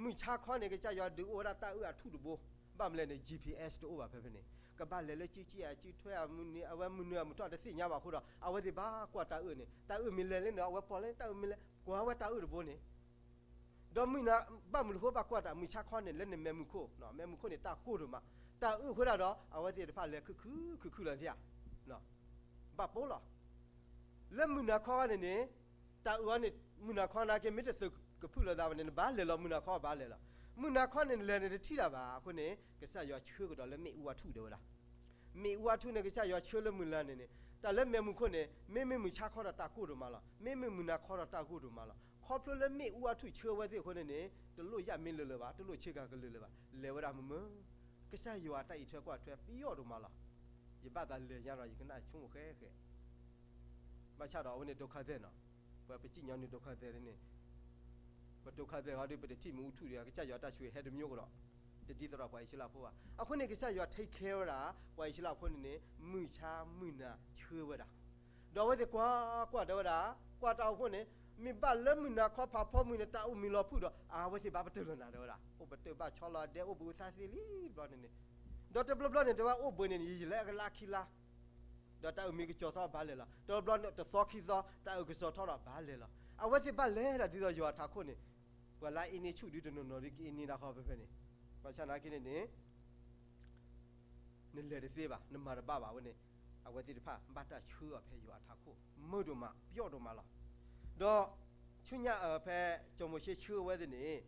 မုၢ်ဆါခီန့ၣ် ကစၢ်ယွၤဒုးအိၣ်ဝဲဒၣ်တၢ်အၢၣ်အထူၣ်တဘိ, ဘၣ်မနုၤလဲၣ်န့ၣ် GPS တအိၣ်ဘၣ်ဖဲဖဲန့ၣ်, ကဘၣ်လဲၤလၢကံကံအစုထွဲအမုၢ်နံၤ အဝဲမုၢ်နုာ်အမုၢ်ထီၣ်တသ့ၣ်ညါဘၣ်အဃိဒီး အဝဲသ့ၣ်ဘၣ်ကွၢ်တၢ်အၢၣ်န့ၣ်, တၢ်အၢၣ်မ့ၢ်လဲၤလၢန့ၣ် အဝဲပိာ်လၢတၢ်အၢၣ်မ့ၢ်လဲၤ ကွၢ်ဝဲတၢ်အၢၣ်တဘိန့ၣ် ဒီးမုၢ်နၤ ဘၣ်မနုၤဃိဘၣ်ကွၢ်တၢ် မုၢ်ဆါခီန့ၣ် လၢနမဲးမုၢ်ခိၣ်, မဲးမုၢ်ခိၣ်န့ၣ် တၢ်ကိၢ်ဒိၣ်မး, တၢ်အၢၣ်အဃိဒၣ်ဒီး အဝဲသ့ၣ်တဖၣ်လဲၤခုၣ်ခုၣ်ခုၣ်ခုၣ်လီၤဒၣ်ဧါ, ဘၣ်ပိာ်လီၤ. လၢမုၢ်နၤခီန့ၣ်န့ၣ် တၢ်အၢၣ်အီၤန့ၣ် မုၢ်နၤခီနာ်က့ မ့ၢ်တသုးကဖုၣ်လိာ်သးဘၣ်န့ၣ် နဘၣ်လဲၤလီၤ မုၢ်နၤခီဘၣ်လဲၤလီၤ. မုၢ်နၤခီန့ၣ် နလဲၤန့ၣ်တထံၣ်တၢ်ဘၣ်အဃိန့ၣ် ကစၢ်ယွၤဆှၢကဒီးလၢမ့ၣ်အူအထူၣ်တဲဝဲဒၣ်. မ့ၣ်အူအထူၣ်န့ၣ် ကစၢ်ယွၤဆှၢလၢမုၢ်နၤန့ၣ်န့ၣ် တၢ်လၢမဲးမုၢ်ခိၣ်န့ၣ် မ့မ့ၢ်မုၢ်ဆါခီဒီးတၢ်ကိၢ်ဒိၣ်မးလီၤ. မ့မ့ၢ်မုၢ်နၤခီဒီးတၢ်ကိၢ်ဒိၣ်မးလီၤ. ခီဖျိလၢမ့ၣ်အူအထူၣ်ဆှၢဝဲသ့ၣ်အဃိန့ၣ်န့ၣ် တလိၣ်ယၣ်မ့ၢ်လၢာ်လၢာ်ဘၣ်, တလိၣ်ဆ့ကၤကလၢာ်လၢာ်ဘၣ်, လဲၤဝဲဒၣ်မုာ်မုာ်. ကစၢ်ယွၤအတၢ်အံးထွဲကွၢ်ထွဲပယီၣ်ဒိၣ်မးလီၤ. ယဘၣ်သးလဲၤညါဒီး ယကနၣ်ဆိကမိၣ်ဃဲဃဲ ဘၣ်ဆၣ်ဒီးအဝဲန့ၣ် ဒုက္ခသည်နီၤ, ပပစံၣ်ညီၣ်န့ၣ် ဒုက္ခသည်န့ၣ်, ပဒုက္ခသည်ဟီဒီး ပတထံၣ်မ့ၣ်အူထူၣ်ဒီး ကစၢ်ယွၤတၢ်ဆိၣ်ဂ့ၤဟဲတမံၤကဒီး, တဒ်သိးဒီးပှၤအံၣ်စရ့လးဖိဘၣ်. အဃိန့ၣ် ကစၢ်ယွၤ take care ဝဲဒၣ် ပှၤအံၣ်စရ့လးဖိန့ၣ်န့ၣ် မုၢ်ဆါမုၢ်နၤဆှၢဝဲဒၣ်. ဒီးအဝဲသ့ၣ်ကွၢ်ကွၢ်တဲဝဲဒၣ်, ကွၢ်တၢ်အိၣ်ဖှိၣ်န့ၣ် မ့ၢ်ဘၣ်လၢမုၢ်နၤခီဖးဖီမုၢ်န့ၣ် တၢ်အိၣ်မံၤလီၤဖုၣ်ဒီး အဝဲသ့ၣ်ဘၣ်ပတုာ်လီၤနၤတဲဝဲဒၣ်. အိၣ်ပတုာ်ဘၣ်ဆီလီၤအဒဲအိၣ်ဘှံးသးသ့လံတဘျီန့ၣ်န့ၣ်, ဒီးတဘျီဘျီန့ၣ် တဲဝဲအိၣ်ဘှံးန့ၣ် ယံာ်လၢအကလးခံလါ ဒီးတၢ်အုၣ်မံကစီၤထီၣ်ဘၣ်လဲၤလီၤ. တဘျီဘျီန့ၣ် တသီခံသီ တၢ်အုၣ်ကစီၤထီၣ်ဒီးဘၣ်လဲၤလီၤ. အဝဲသ့ၣ်ဘၣ်လဲၤဒၣ်ဒ်သိးယွၤအထးခိၣ်န့ၣ်, ပှၤလၢအအ့န့ဆူၣ်ဒုတနီၤနီၤဒ်ကအ့န့ဒၣ်ဃီဖဲဖဲန့ၣ်, ဘၣ်ဆၣ်နာ်က့န့ၣ်န့ၣ် နလဲၤတသ့ဘၣ်, နမၤတဘၣ်ဘၣ်ဝဲန့ၣ်, အဝဲသ့ၣ်တဖၣ်ဘၣ်တၢ်ဆှၢအီၤဖဲယွၤအထးခိၣ် မုာ်ဒိၣ်မး ပျီဒိၣ်မးလီၤ. ဒီးဆူညါအဖဲ စီၤမိၤၡ့ဆှၢအဝဲသ့ၣ်န့ၣ်,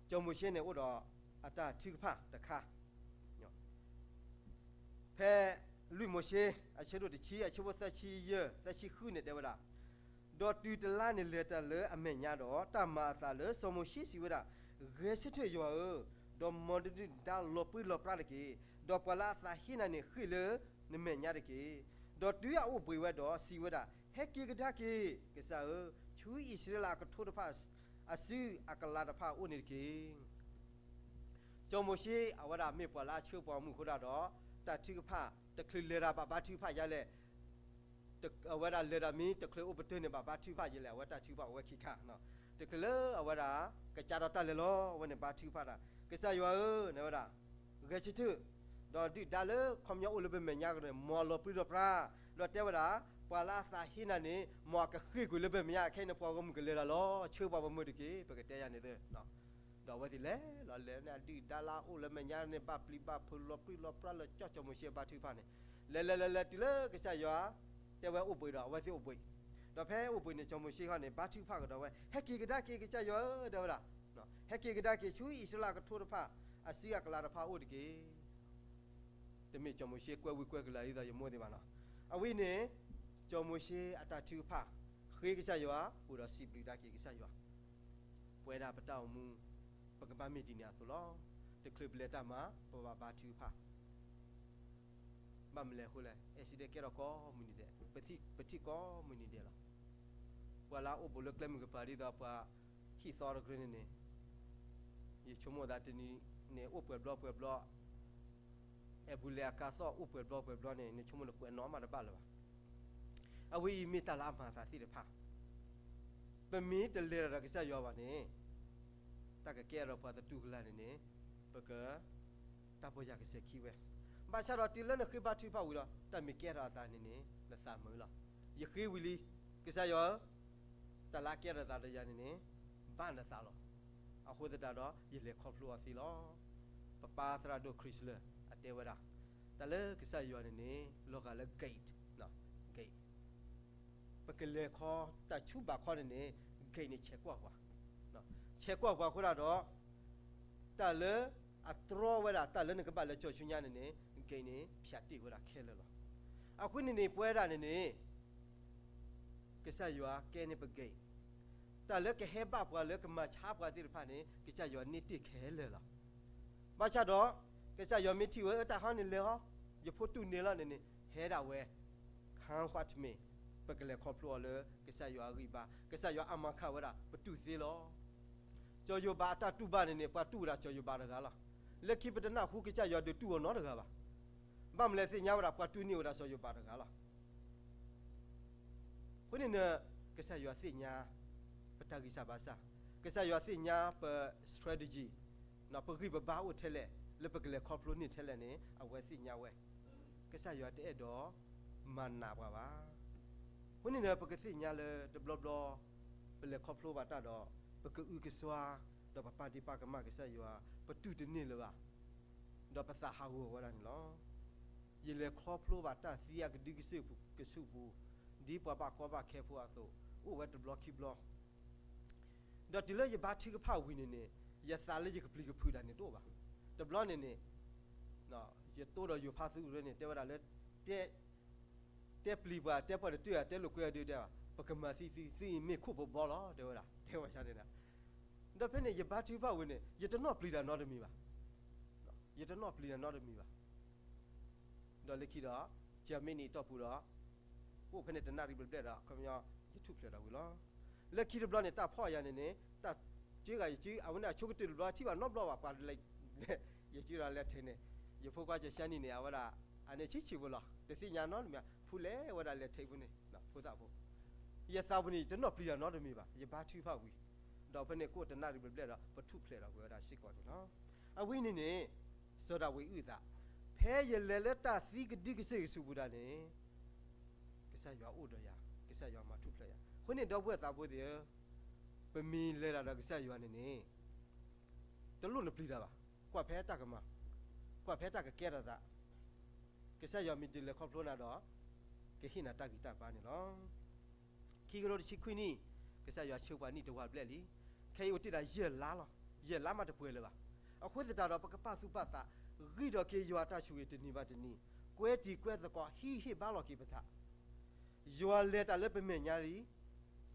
စီၤမိၤၡ့န့ၣ်အိၣ်ဒီးအတၢ်ထုကဖၣ်တခါ ဖဲလွံၢ်မိၤၡ့ အဆၢဒိၣ်တဆံ အဆၢဖိသၢဆံယဲၢ် သၢဆံဃုန့ၣ်တဲဝဲဒၣ်, ဒီးတုၤတလါန့ၣ်လဲၤတၢ်လၢအမဲာ်ညါဒီး တၢ်မၤအသးလၢစီၤမိၤၡ့စံးဝဲဒၣ်, ဂဲၤဆၢထၢၣ်ယွၤဧၢ, ဒီးမ်နဒုၣ်ဒါလီၤပြံလီၤပြါတက့ၢ်. ဒီးပှၤလၢအသးဟ့နၤန့ၣ် ဃ့ၢ်လၢနမဲာ်ညါတက့ၢ်. ဒီးတုၤအအိၣ်ဘှံးဝဲဒီးစံးဝဲဒၣ်, ဟဲက့ၤကဒါက့ၤ, ကစၢ်ဧၢ, ဆူအံၣ်စရ့လးအကထိတဖၣ် အစုအကလၤတဖၣ်အအိၣ်န့ၣ်တက့ၢ်. စီၤမိၤၡ့ အဝဲဒၣ်မ့ၢ်ပှၤလၢအဆှၢပှၤမုၣ်အဃိဒၣ်ဒီး တၢ်ထုကဖၣ် တချုးလဲၤတၢ်ဘၣ်ဘါထုကဖၣ်ယါလဲၣ်, အဝဲဒၣ်လဲၤတၢ်မ့ၢ်တချုးအိၣ်ပတုာ်န့ၣ် ဘၣ်ဘါထုကဖၣ်ယါလဲၣ်, အဝဲတၢ်ထုကဖၣ်အိၣ်ဝဲခံခါ, တချုးလၢအဝဲဒၣ် ကစးထီၣ်တၢ်လဲၤလီၤ အဝဲန့ၣ်ဘါထုကဖၣ်တၢ်, ကစၢ်ယွၤဧၢ, န့ၣ်ဝဲဒၣ် ဂဲၤဆၢထၢၣ်, ဒီးဒုၣ်ဒါလၢခီပညီအိၣ်လၢပမဲာ်ညါကဒီးန့ၣ် မ်အလီၤပြံလီၤပြါ, ဒီးတဲဝဲဒၣ် ပှၤလၢအသးဟ့နၤန့ၣ် မ်အကဃ့ၢ်ကွံာ်လၢပမဲာ်ညါ, ခဲအံၤန့ၣ် ပှၤဂီၢ်မုၢ်ကလဲၤတၢ်လီၤ, ဆှၢပှၤပိာ်မုၣ်တက့ၢ်, ပကတဲယၤန့ၣ်သၢ ဒီးအဝဲသ့ၣ်လဲၤလီၤလဲၤန့ၣ် အဒုၣ်ဒါလၢအအိၣ်လၢမဲာ်ညါန့ၣ် ဘၣ်ပျံၤဘၣ်ဖုးလီၤပြံလီၤပြါလၢကၠီၣ်စီၤမိၤၡ့ဘါထုကဖၣ်န့ၣ်, လဲၤလဲၤလဲၤလဲၤတုၤလၢကစၢ်ယွၤ တဲဝဲအိၣ်ဘှံးဒီး အဝဲသ့ၣ်အိၣ်ဘှံး, ဒီးဖဲအိၣ်ဘှံးန့ၣ် စီၤမိၤၡ့ဃီန့ၣ် ဘါထုကဖၣ်ကဒီးဝဲ, ဟဲက့ၤကဒါက့ၤ ကစၢ်ယွၤဧၢ, တဲဝဲဒၣ်, ဟဲက့ၤကဒါက့ၤ ဆူအံၣ်စရ့လးကထိတဖၣ် အစုအကလၤတဖၣ်အိၣ်တက့ၢ်. တမ့ၢ်စီၤမိၤၡ့ကွဲဝံၤကွဲကလၤဒ်သိးယမိၢ်သ့ၣ်ဘၣ်နီၤ, အဝဲန့ၣ် စီၤမိၤၡ့အတၢ်ထုကဖၣ် ဃ့ကစၢ်ယွၤ အိၣ်ဒီးစံးဘျုးကဒါက့ၤကစၢ်ယွၤ ပဝဲဒၣ်ပတၢ်အိၣ်မူ ပကဘၣ်မ့ၢ်ဒ်န့ၣ်အသိးလီၤ. တချုးပလဲၤတၢ်မၤ ပဘၣ်ဘါထုကဖၣ်, ဘၣ်မနုၤလဲၣ်အဃိလဲၣ်, accident ကဲထီၣ်ကိးမုၢ်နံၤဒဲး, ပထံၣ်ကိးမုၢ်နံၤဒဲးလီၤ. ပှၤလၢအအိၣ်ဘူးလၢကျဲမုၢ်ကပၤဒ်သိးပှၤဟံၣ်သီတကြၢးန့ၣ်န့ၣ်, ယဆိကမိၣ်သးတနံၤန့ၣ် အိၣ်ပှဲၤဘျီပှဲၤဘျီ အဲၣ်ဘူးလဲၤအကါသီၣ်အိၣ်ပှဲၤဘျီပှဲၤဘျီန့ၣ် နဆိကမိၣ်န့ၣ်ကွဲးနီၣ်မးတဘၣ်လၢၤဘၣ်. အဝဲအံၤမ့ၢ်တၢ်လၢအမၤအသးသ့ၣ်တဖၣ်, ပမ့ၢ်တလဲၤတၢ်ဒီးကစၢ်ယွၤဘၣ်န့ၣ်, တၢ်ကကဲထီၣ်ပှၤသတူၢ်ကလာ်န့ၣ်န့ၣ်, ပက တၢ်ပီၢ်ယၢ်ကစဲၤခံဝဲ, ဘၣ်ဆၣ်ဒီးတုၤလၢနဃ့ဘါထုကဖၣ်ဝံၤဒီး တၢ်မ့ၢ်ကဲထီၣ်အသးန့ၣ်န့ၣ် နသးမုာ်လီၤ. ယဃ့ဝံၤလံ, ကစၢ်ယွၤဧၢ, တၢ်လၢအကဲထီၣ်သးဒီးယၤန့ၣ်န့ၣ် ဘၣ်နသးလီၤ. အဃိသတးဒီး ယလဲၤခီဖျိအီၤသ့လီၤ. ပပၢ်သရၣ်ဒိၣ် Chrysler အတဲဝဲဒၣ်, တၢ်လၢကစၢ်ယွၤန့ၣ်န့ၣ် လီၤဂာ်လၢ gate, gate, ပကလဲၤခီ တၢ်ဆူဘၣ်ခီန့ၣ်န့ၣ် gate န့ၣ်ဆဲးကွၢ်ပှၤ, ဆဲးကွၢ်ပှၤအဃိဒၣ်ဒီး တၢ်လၢအတြီဝဲဒၣ် တၢ်လၢနကဘၣ်လဲၤကၠီၤဆူညါန့ၣ်န့ၣ် gate န့ၣ် ဖၠးတ့ၢ်ဝဲဒၣ်ခဲလၢာ်လီၤ. အဃိန့ၣ်န့ၣ် ပဝဲဒၣ်န့ၣ်န့ၣ် ကစၢ်ယွၤကဲန့ၢ်ပ gate, တၢ်လၢကဟဲဘၣ်ပှၤလၢကမၤဆါပှၤသ့ၣ်တဖၣ်န့ၣ် ကစၢ်ယွၤန့ၢ်တ့ၢ်ခဲလၢာ်လီၤ. ဘၣ်ဆၣ်ဒီး ကစၢ်ယွၤမ့ၢ်ထံၣ်ဝဲ အတၢ်ဟီန့ၣ်လဲၤဟီ, ယဖိတူၢ်န့ၢ်လီၤန့ၣ်န့ၣ် ဟဲဒၣ်ဝဲ ခါဃၣ်တမ့ၢ် ပကလဲၤခီဖျိအီၤလၢကစၢ်ယွၤအဂံၢ်ဘါ, ကစၢ်ယွၤအမၤခးဝဲဒၣ် ပတူၢ်သ့လီၤ. စီၤယိၤဘးအတၢ်တူၢ်ဘၣ်န့ၣ်န့ၣ် ပှၤတူၢ်ဝဲဒၣ်စီၤယိၤဘးတဂၤလီၤ. လၢခံပတနၢ်ဟူကစၢ်ယွၤဒုးတူၢ်အီၤနီတဂၤဘၣ်. ဘၣ်မနုၤလဲၣ်သ့ၣ်ညါဝဲဒၣ် ပှၤတူၢ်န့ၢ်ဝဲဒၣ်စီၤယိၤဘးတဂၤလီၤ. အဃိန့ၣ် ကစၢ်ယွၤသ့ၣ်ညါ ပတၢ်ဂံၢ်စၢ်ဘါစၢ်, ကစၢ်ယွၤသ့ၣ်ညါပ strategy, ပဂံၢ်ပဘါအိၣ်ထဲလဲၣ်, လၢပကလဲၤခီဖျိန့ၢ်ထဲလဲၣ်န့ၣ် အဝဲသ့ၣ်ညါဝဲ. ကစၢ်ယွၤတအဲၣ်ဒိးမၤနးပှၤဘၣ်. အဃိန့ၣ် ပကသ့ၣ်ညါလၢတဘျီဘျီ ပလဲၤခီဖျိဘၣ်တၢ်ဒီး ပကအုကစွါ ဒီးပပာ်ဒ့ၣ်ပာ်ကမၣ်ကစၢ်ယွၤ, ပတူၢ်တန့ၢ်လၢၤဘၣ်, ဒီးပသးဟးဂီၤဝဲဒၣ်န့ၣ်လီၤ. ယလဲၤခီဖျိဘၣ်တၢ်သံအကဒုကစၢၢ်ကဆူးပူၤ, ဒ်ပှၤဘၣ်ကီဘၣ်ခဲဖိအသိး, အိၣ်ဝဲတဘျီခံဘျီ ဒီးတုၤလၢယဘါထုကဖၣ်ဝံၤန့ၣ်န့ၣ် ယသးလၢယကပျံၤကဖုးတၢ်န့ၣ်တအိၣ်ဘၣ်. တဘျီန့ၣ်န့ၣ် ယတိဒီးယိၤဖးသူရၢန့ၣ် တဲဝဲဒၣ်လၢ တဲပျံၤပှၤ တဲပှၤတတုၤဧါ တဲလိာ်ကွဲအဒုတဲဘၣ် ပကမၤသံသု သုအံၤမ့ၢ်ခိၣ်ပဘီလီၤ တဲဝဲဒၣ် တဲဝဲန့ၣ်. ဒီးဖဲန့ၣ် ယဘါထုကဖၣ်ဝံၤန့ၣ် ယတနီၣ်ပျံၤတၢ်နီတမံၤဘၣ်. ယတနီၣ်ပျံၤတၢ်နီတမံၤဘၣ်. ဒီးလၢခံဒီး ကမ့ၢ်နံၤအတီၢ်ပူၤဒီး အိၣ်ဖဲန့ၣ်တနၣ်ရံၣ်ဘျဲၣ်ဘျဲၣ်ဒီး ခီပညီ ယထူၣ်ဖျဲးဒီးဝံၤလီၤ. လၢခံတဘျီန့ၣ် တၢ်ဖီၣ်ယၤန့ၣ်န့ၣ် တၢ်ကၢဂၤယစု အဝဲန့ၣ်အဆိကတၢၢ်တဘျီ ထံၣ်ဘၣ်နီတဘျီဘၣ် ပှၤလဲၤ ယစုဒီးလဲၤထဲန့ၣ် ယဖိခွါကၢ်ရှါနံၣ်န့ၣ် အဝဲဒၣ် အန့ၣ်ဆံးဆံးဖိလီၤ တသ့ၣ်ညါနီတမံၤ ဖုလဲၤဝဲဒၣ်လဲၤထဲပူၤန့ၣ် ဖိသၣ်ဖိ ယသးပူၤန့ၣ် ယတနီၣ်ပျံၤတၢ်နီတမံၤဘၣ် ယဘါထုကဖၣ်ဝံၤ ဒီးဖဲန့ၣ်ကအိၣ်တနၣ်ရံၣ်ဘျဲၣ်ဘျဲၣ်ဒီး ပထူၣ်ဖျဲးဒီးဝဲဒၣ်စ့ၢ်ကီးန့ၣ်လီၤ. အဝဲန့ၣ်န့ၣ် စီၤဒၤဝံးအုၣ်အသး ဖဲယလဲၤလၢတၢ်သံကဒုကစၢၢ်ကဆူးပူၤဒၣ်န့ၣ် ကစၢ်ယွၤအိၣ်ဒီးယၤ ကစၢ်ယွၤမၤထူၣ်ဖျဲးယၤ အဃိန့ၣ် ဒီပုၢ်ဝဲၢ်သးဖိသ့ၣ်ဧၢ, ပမ့ၢ်လဲၤတၢ်ဒီးကစၢ်ယွၤန့ၣ်န့ၣ် တလိၣ်နပျံၤတၢ်ဘၣ်. ကွၢ်ဖဲတၢ်ကမၤ, ကွၢ်ဖဲတၢ်ကကဲထီၣ်သး, ကစၢ်ယွၤမ့ၢ်ဒုးလဲၤခီဖျိနၤဒီး ကဟ့ၣ်နၤတၢ်ဂံၢ်တၢ်ဘါန့ၣ်လီၤ. ခံကထိတဆံခွံနံၣ်, ကစၢ်ယွၤဆှၢပှၤနံၣ်တဝာ်ဘျဲၣ်လံ. ခဲအံၤအိၣ်တ့ၢ်ဒၣ်ယဲၢ်လါလီၤ. ယဲၢ်လါမးတပှဲၤလၢၤဘၣ်. အဃိသတးဒီး ပကပာ်သူၣ်ပာ်သး, ဂံၢ်ထီၣ်က့ၤယွၤအတၢ်ဆိၣ်ဂ့ၤတနံၤဘၣ်တနံၤ, ကွဲတံၤကွဲသကိး ဟံးဟ့ၣ်ဘါလီၤက့ၤပသး ယွၤလဲၤတၢ်လၢပမဲာ်ညါလံ.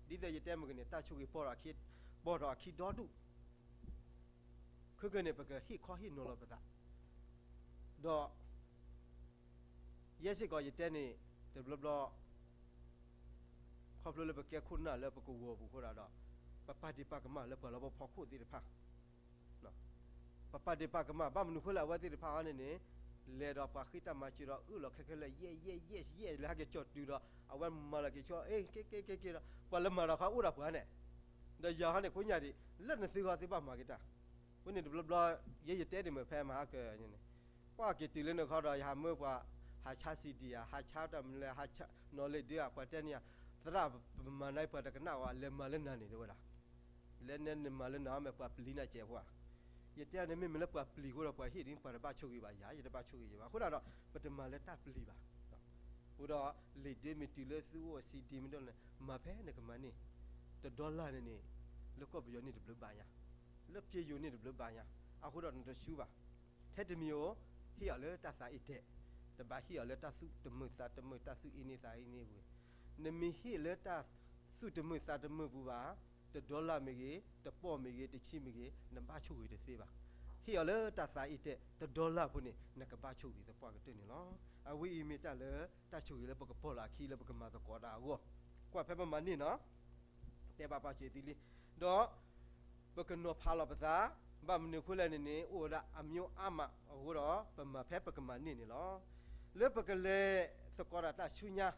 ဒ်သိးယတဲမုၢ်ကန့ၣ် တၢ်ဆိၣ်ဂ့ၤပိာ်ထီၣ်အခံ, ပိာ်ထီၣ်အခံဒီဒူၣ်, ခဲကနံၣ်န့ၣ် ပကဟ့ၣ်ခီဟ့ၣ်နီၤလီၤပသး, ဒီး ယဲစ့ၢ်ကီးယတဲန့ၣ် တဘျီဘျီ ခီဖျိလၢပကဲခိၣ်နၢ်လၢပကဝီၤပူၤအဃိဒီး, ပပာ်ဒ့ၣ်ပာ်ကမၣ်လၢပှၤလၢပဖီခိၣ်သ့ၣ်တဖၣ် ပပာ်ဒ့ၣ်ပာ်ကမၣ် ဘၣ်မနုၤဃိလၢအဝဲသ့ၣ်တဖၣ်အံၤန့ၣ်န့ၣ်, လဲၤဒီးပှၤဃ့တၢ်မၤစၢၤဒီးအၢၣ်လီၤခဲခဲလၢာ် ယဲၢ်ယဲၢ်ယဲၢ်ယဲၢ် လၢဟဲက့ၤကၠီၣ်တုၤဒီး အဝဲမၤလီၤက့ၤဆိ အ့က့က့က့က့ဒီး ပှၤလၢမၤဒီးခီအိၣ်ဒီးပှၤန့ၣ်, ဒီးယၤခီန့ၣ် ကိးညါဒံး လၢနသုဂီၢ်သုဘၣ်မၤက့ၤတၢ်, အဃိန့ၣ်တဘျီဘျီ ယဲယတဲဒံးမ့ၢ်ဖဲမဟါကၢန့ၣ်န့ၣ်, ကွၢ်က့ၤတုၤလၢနခီဒီး ယဟးမၢပှၤ ဟးဆါ CD ဧါ, ဟးဆါတၢ်မနုၤလဲၣ်, ဟးဆါနီၣ်လ့ၣ်ဒုဧါ, ပှၤတဲန့ၢ်ဧါ, သရၣ်ပမၤနၤပှၤတကနၣ်ဝဲ လဲၤမၤလၢနၤန့ၣ် တဲဝဲဒၣ် လၢနမၤလၢနၤ မ့ၢ်ပှၤပျံၤနၤစဲးဖိဧါ. ယတဲန့ၣ် မ့မ့ၢ်လၢပှၤပျံၤအဃိဒီး ပှၤဟ့ၣ်ဒ်ပှၤတဘၣ်ဆိၣ်ဂ့ၤဘၣ်ယၤ, ယတဘၣ်ဆိၣ်ဂ့ၤယၤဘၣ်. အဃိဒီး ပတမၤလၢတၢ်ပျံၤဘၣ်. အဃိဒီး လံာ်ဒ့မ့ၢ်တုၤလၢသုအိၣ် CD မ့ၢ်ဒိၣ်န့ၣ် မၤဖဲနကမၤန့ၢ်, တဒီလၣ်န့ၣ်န့ၣ် လၢကီၢ်ပယီၤန့ၣ်တဘျုးဘၣ်ညါ, လၢပယိၤန့ၣ်တဘျုးဘၣ်ညါ, အဃိဒီးနတဆူဘၣ်. ထဲတမံၤဧိၤ ဟ့ၣ်အီၤလၢတၢ်သးအံၤတဲာ်, တဘၣ်ဟ့ၣ်အီၤလၢတၢ်သူၣ်တမုာ်သးတမုာ် တၢ်သူၣ်အ့န့သးအ့န့ပူၤ, နမ့ၢ်ဟ့ၣ်လၢတၢ်သူၣ်တမုာ်သးတမုာ်ပူၤဘၣ်, တဒီလၣ်မ့ၢ်ဂ့ၤ, တပီၢ်မ့ၢ်ဂ့ၤ, တဆံမ့ၢ်ဂ့ၤ, နဘၣ်ဆိၣ်ဂ့ၤတသ့ဘၣ်. ဟ့ၣ်အီၤလၢတၢ်သးအံၤတဲာ် တဒီလၣ်ဖိန့ၣ် နကဘၣ်ဆိၣ်ဂ့ၤသပှၢ်ကတၢၢ်န့ၣ်လီၤ. အဝဲအံၤမ့ၢ်တၢ်လၢတၢ်ဆိၣ်ဂ့ၤလၢပကပီၢ်လၢအခံလၢပကမၤသကိးတၢ်အဂီၢ်, ကွၢ်ဖဲပမၤန့ၢ်နီၤ တဲဘၣ်ပာ်စၢၤသုလံ, ဒီး ပကနီၤဖးလီၤပသး, ဘၣ်မနုၤအဃိလဲၣ်န့ၣ်န့ၣ် အိၣ်ဝဲဒၣ်အမျိုးအါမးအဃိဒီး ပမၤဖဲပကမၤန့ၢ်န့ၣ်လီၤ. လၢပကလဲၤသကိးတၢ်တၢ်ဆူညါ,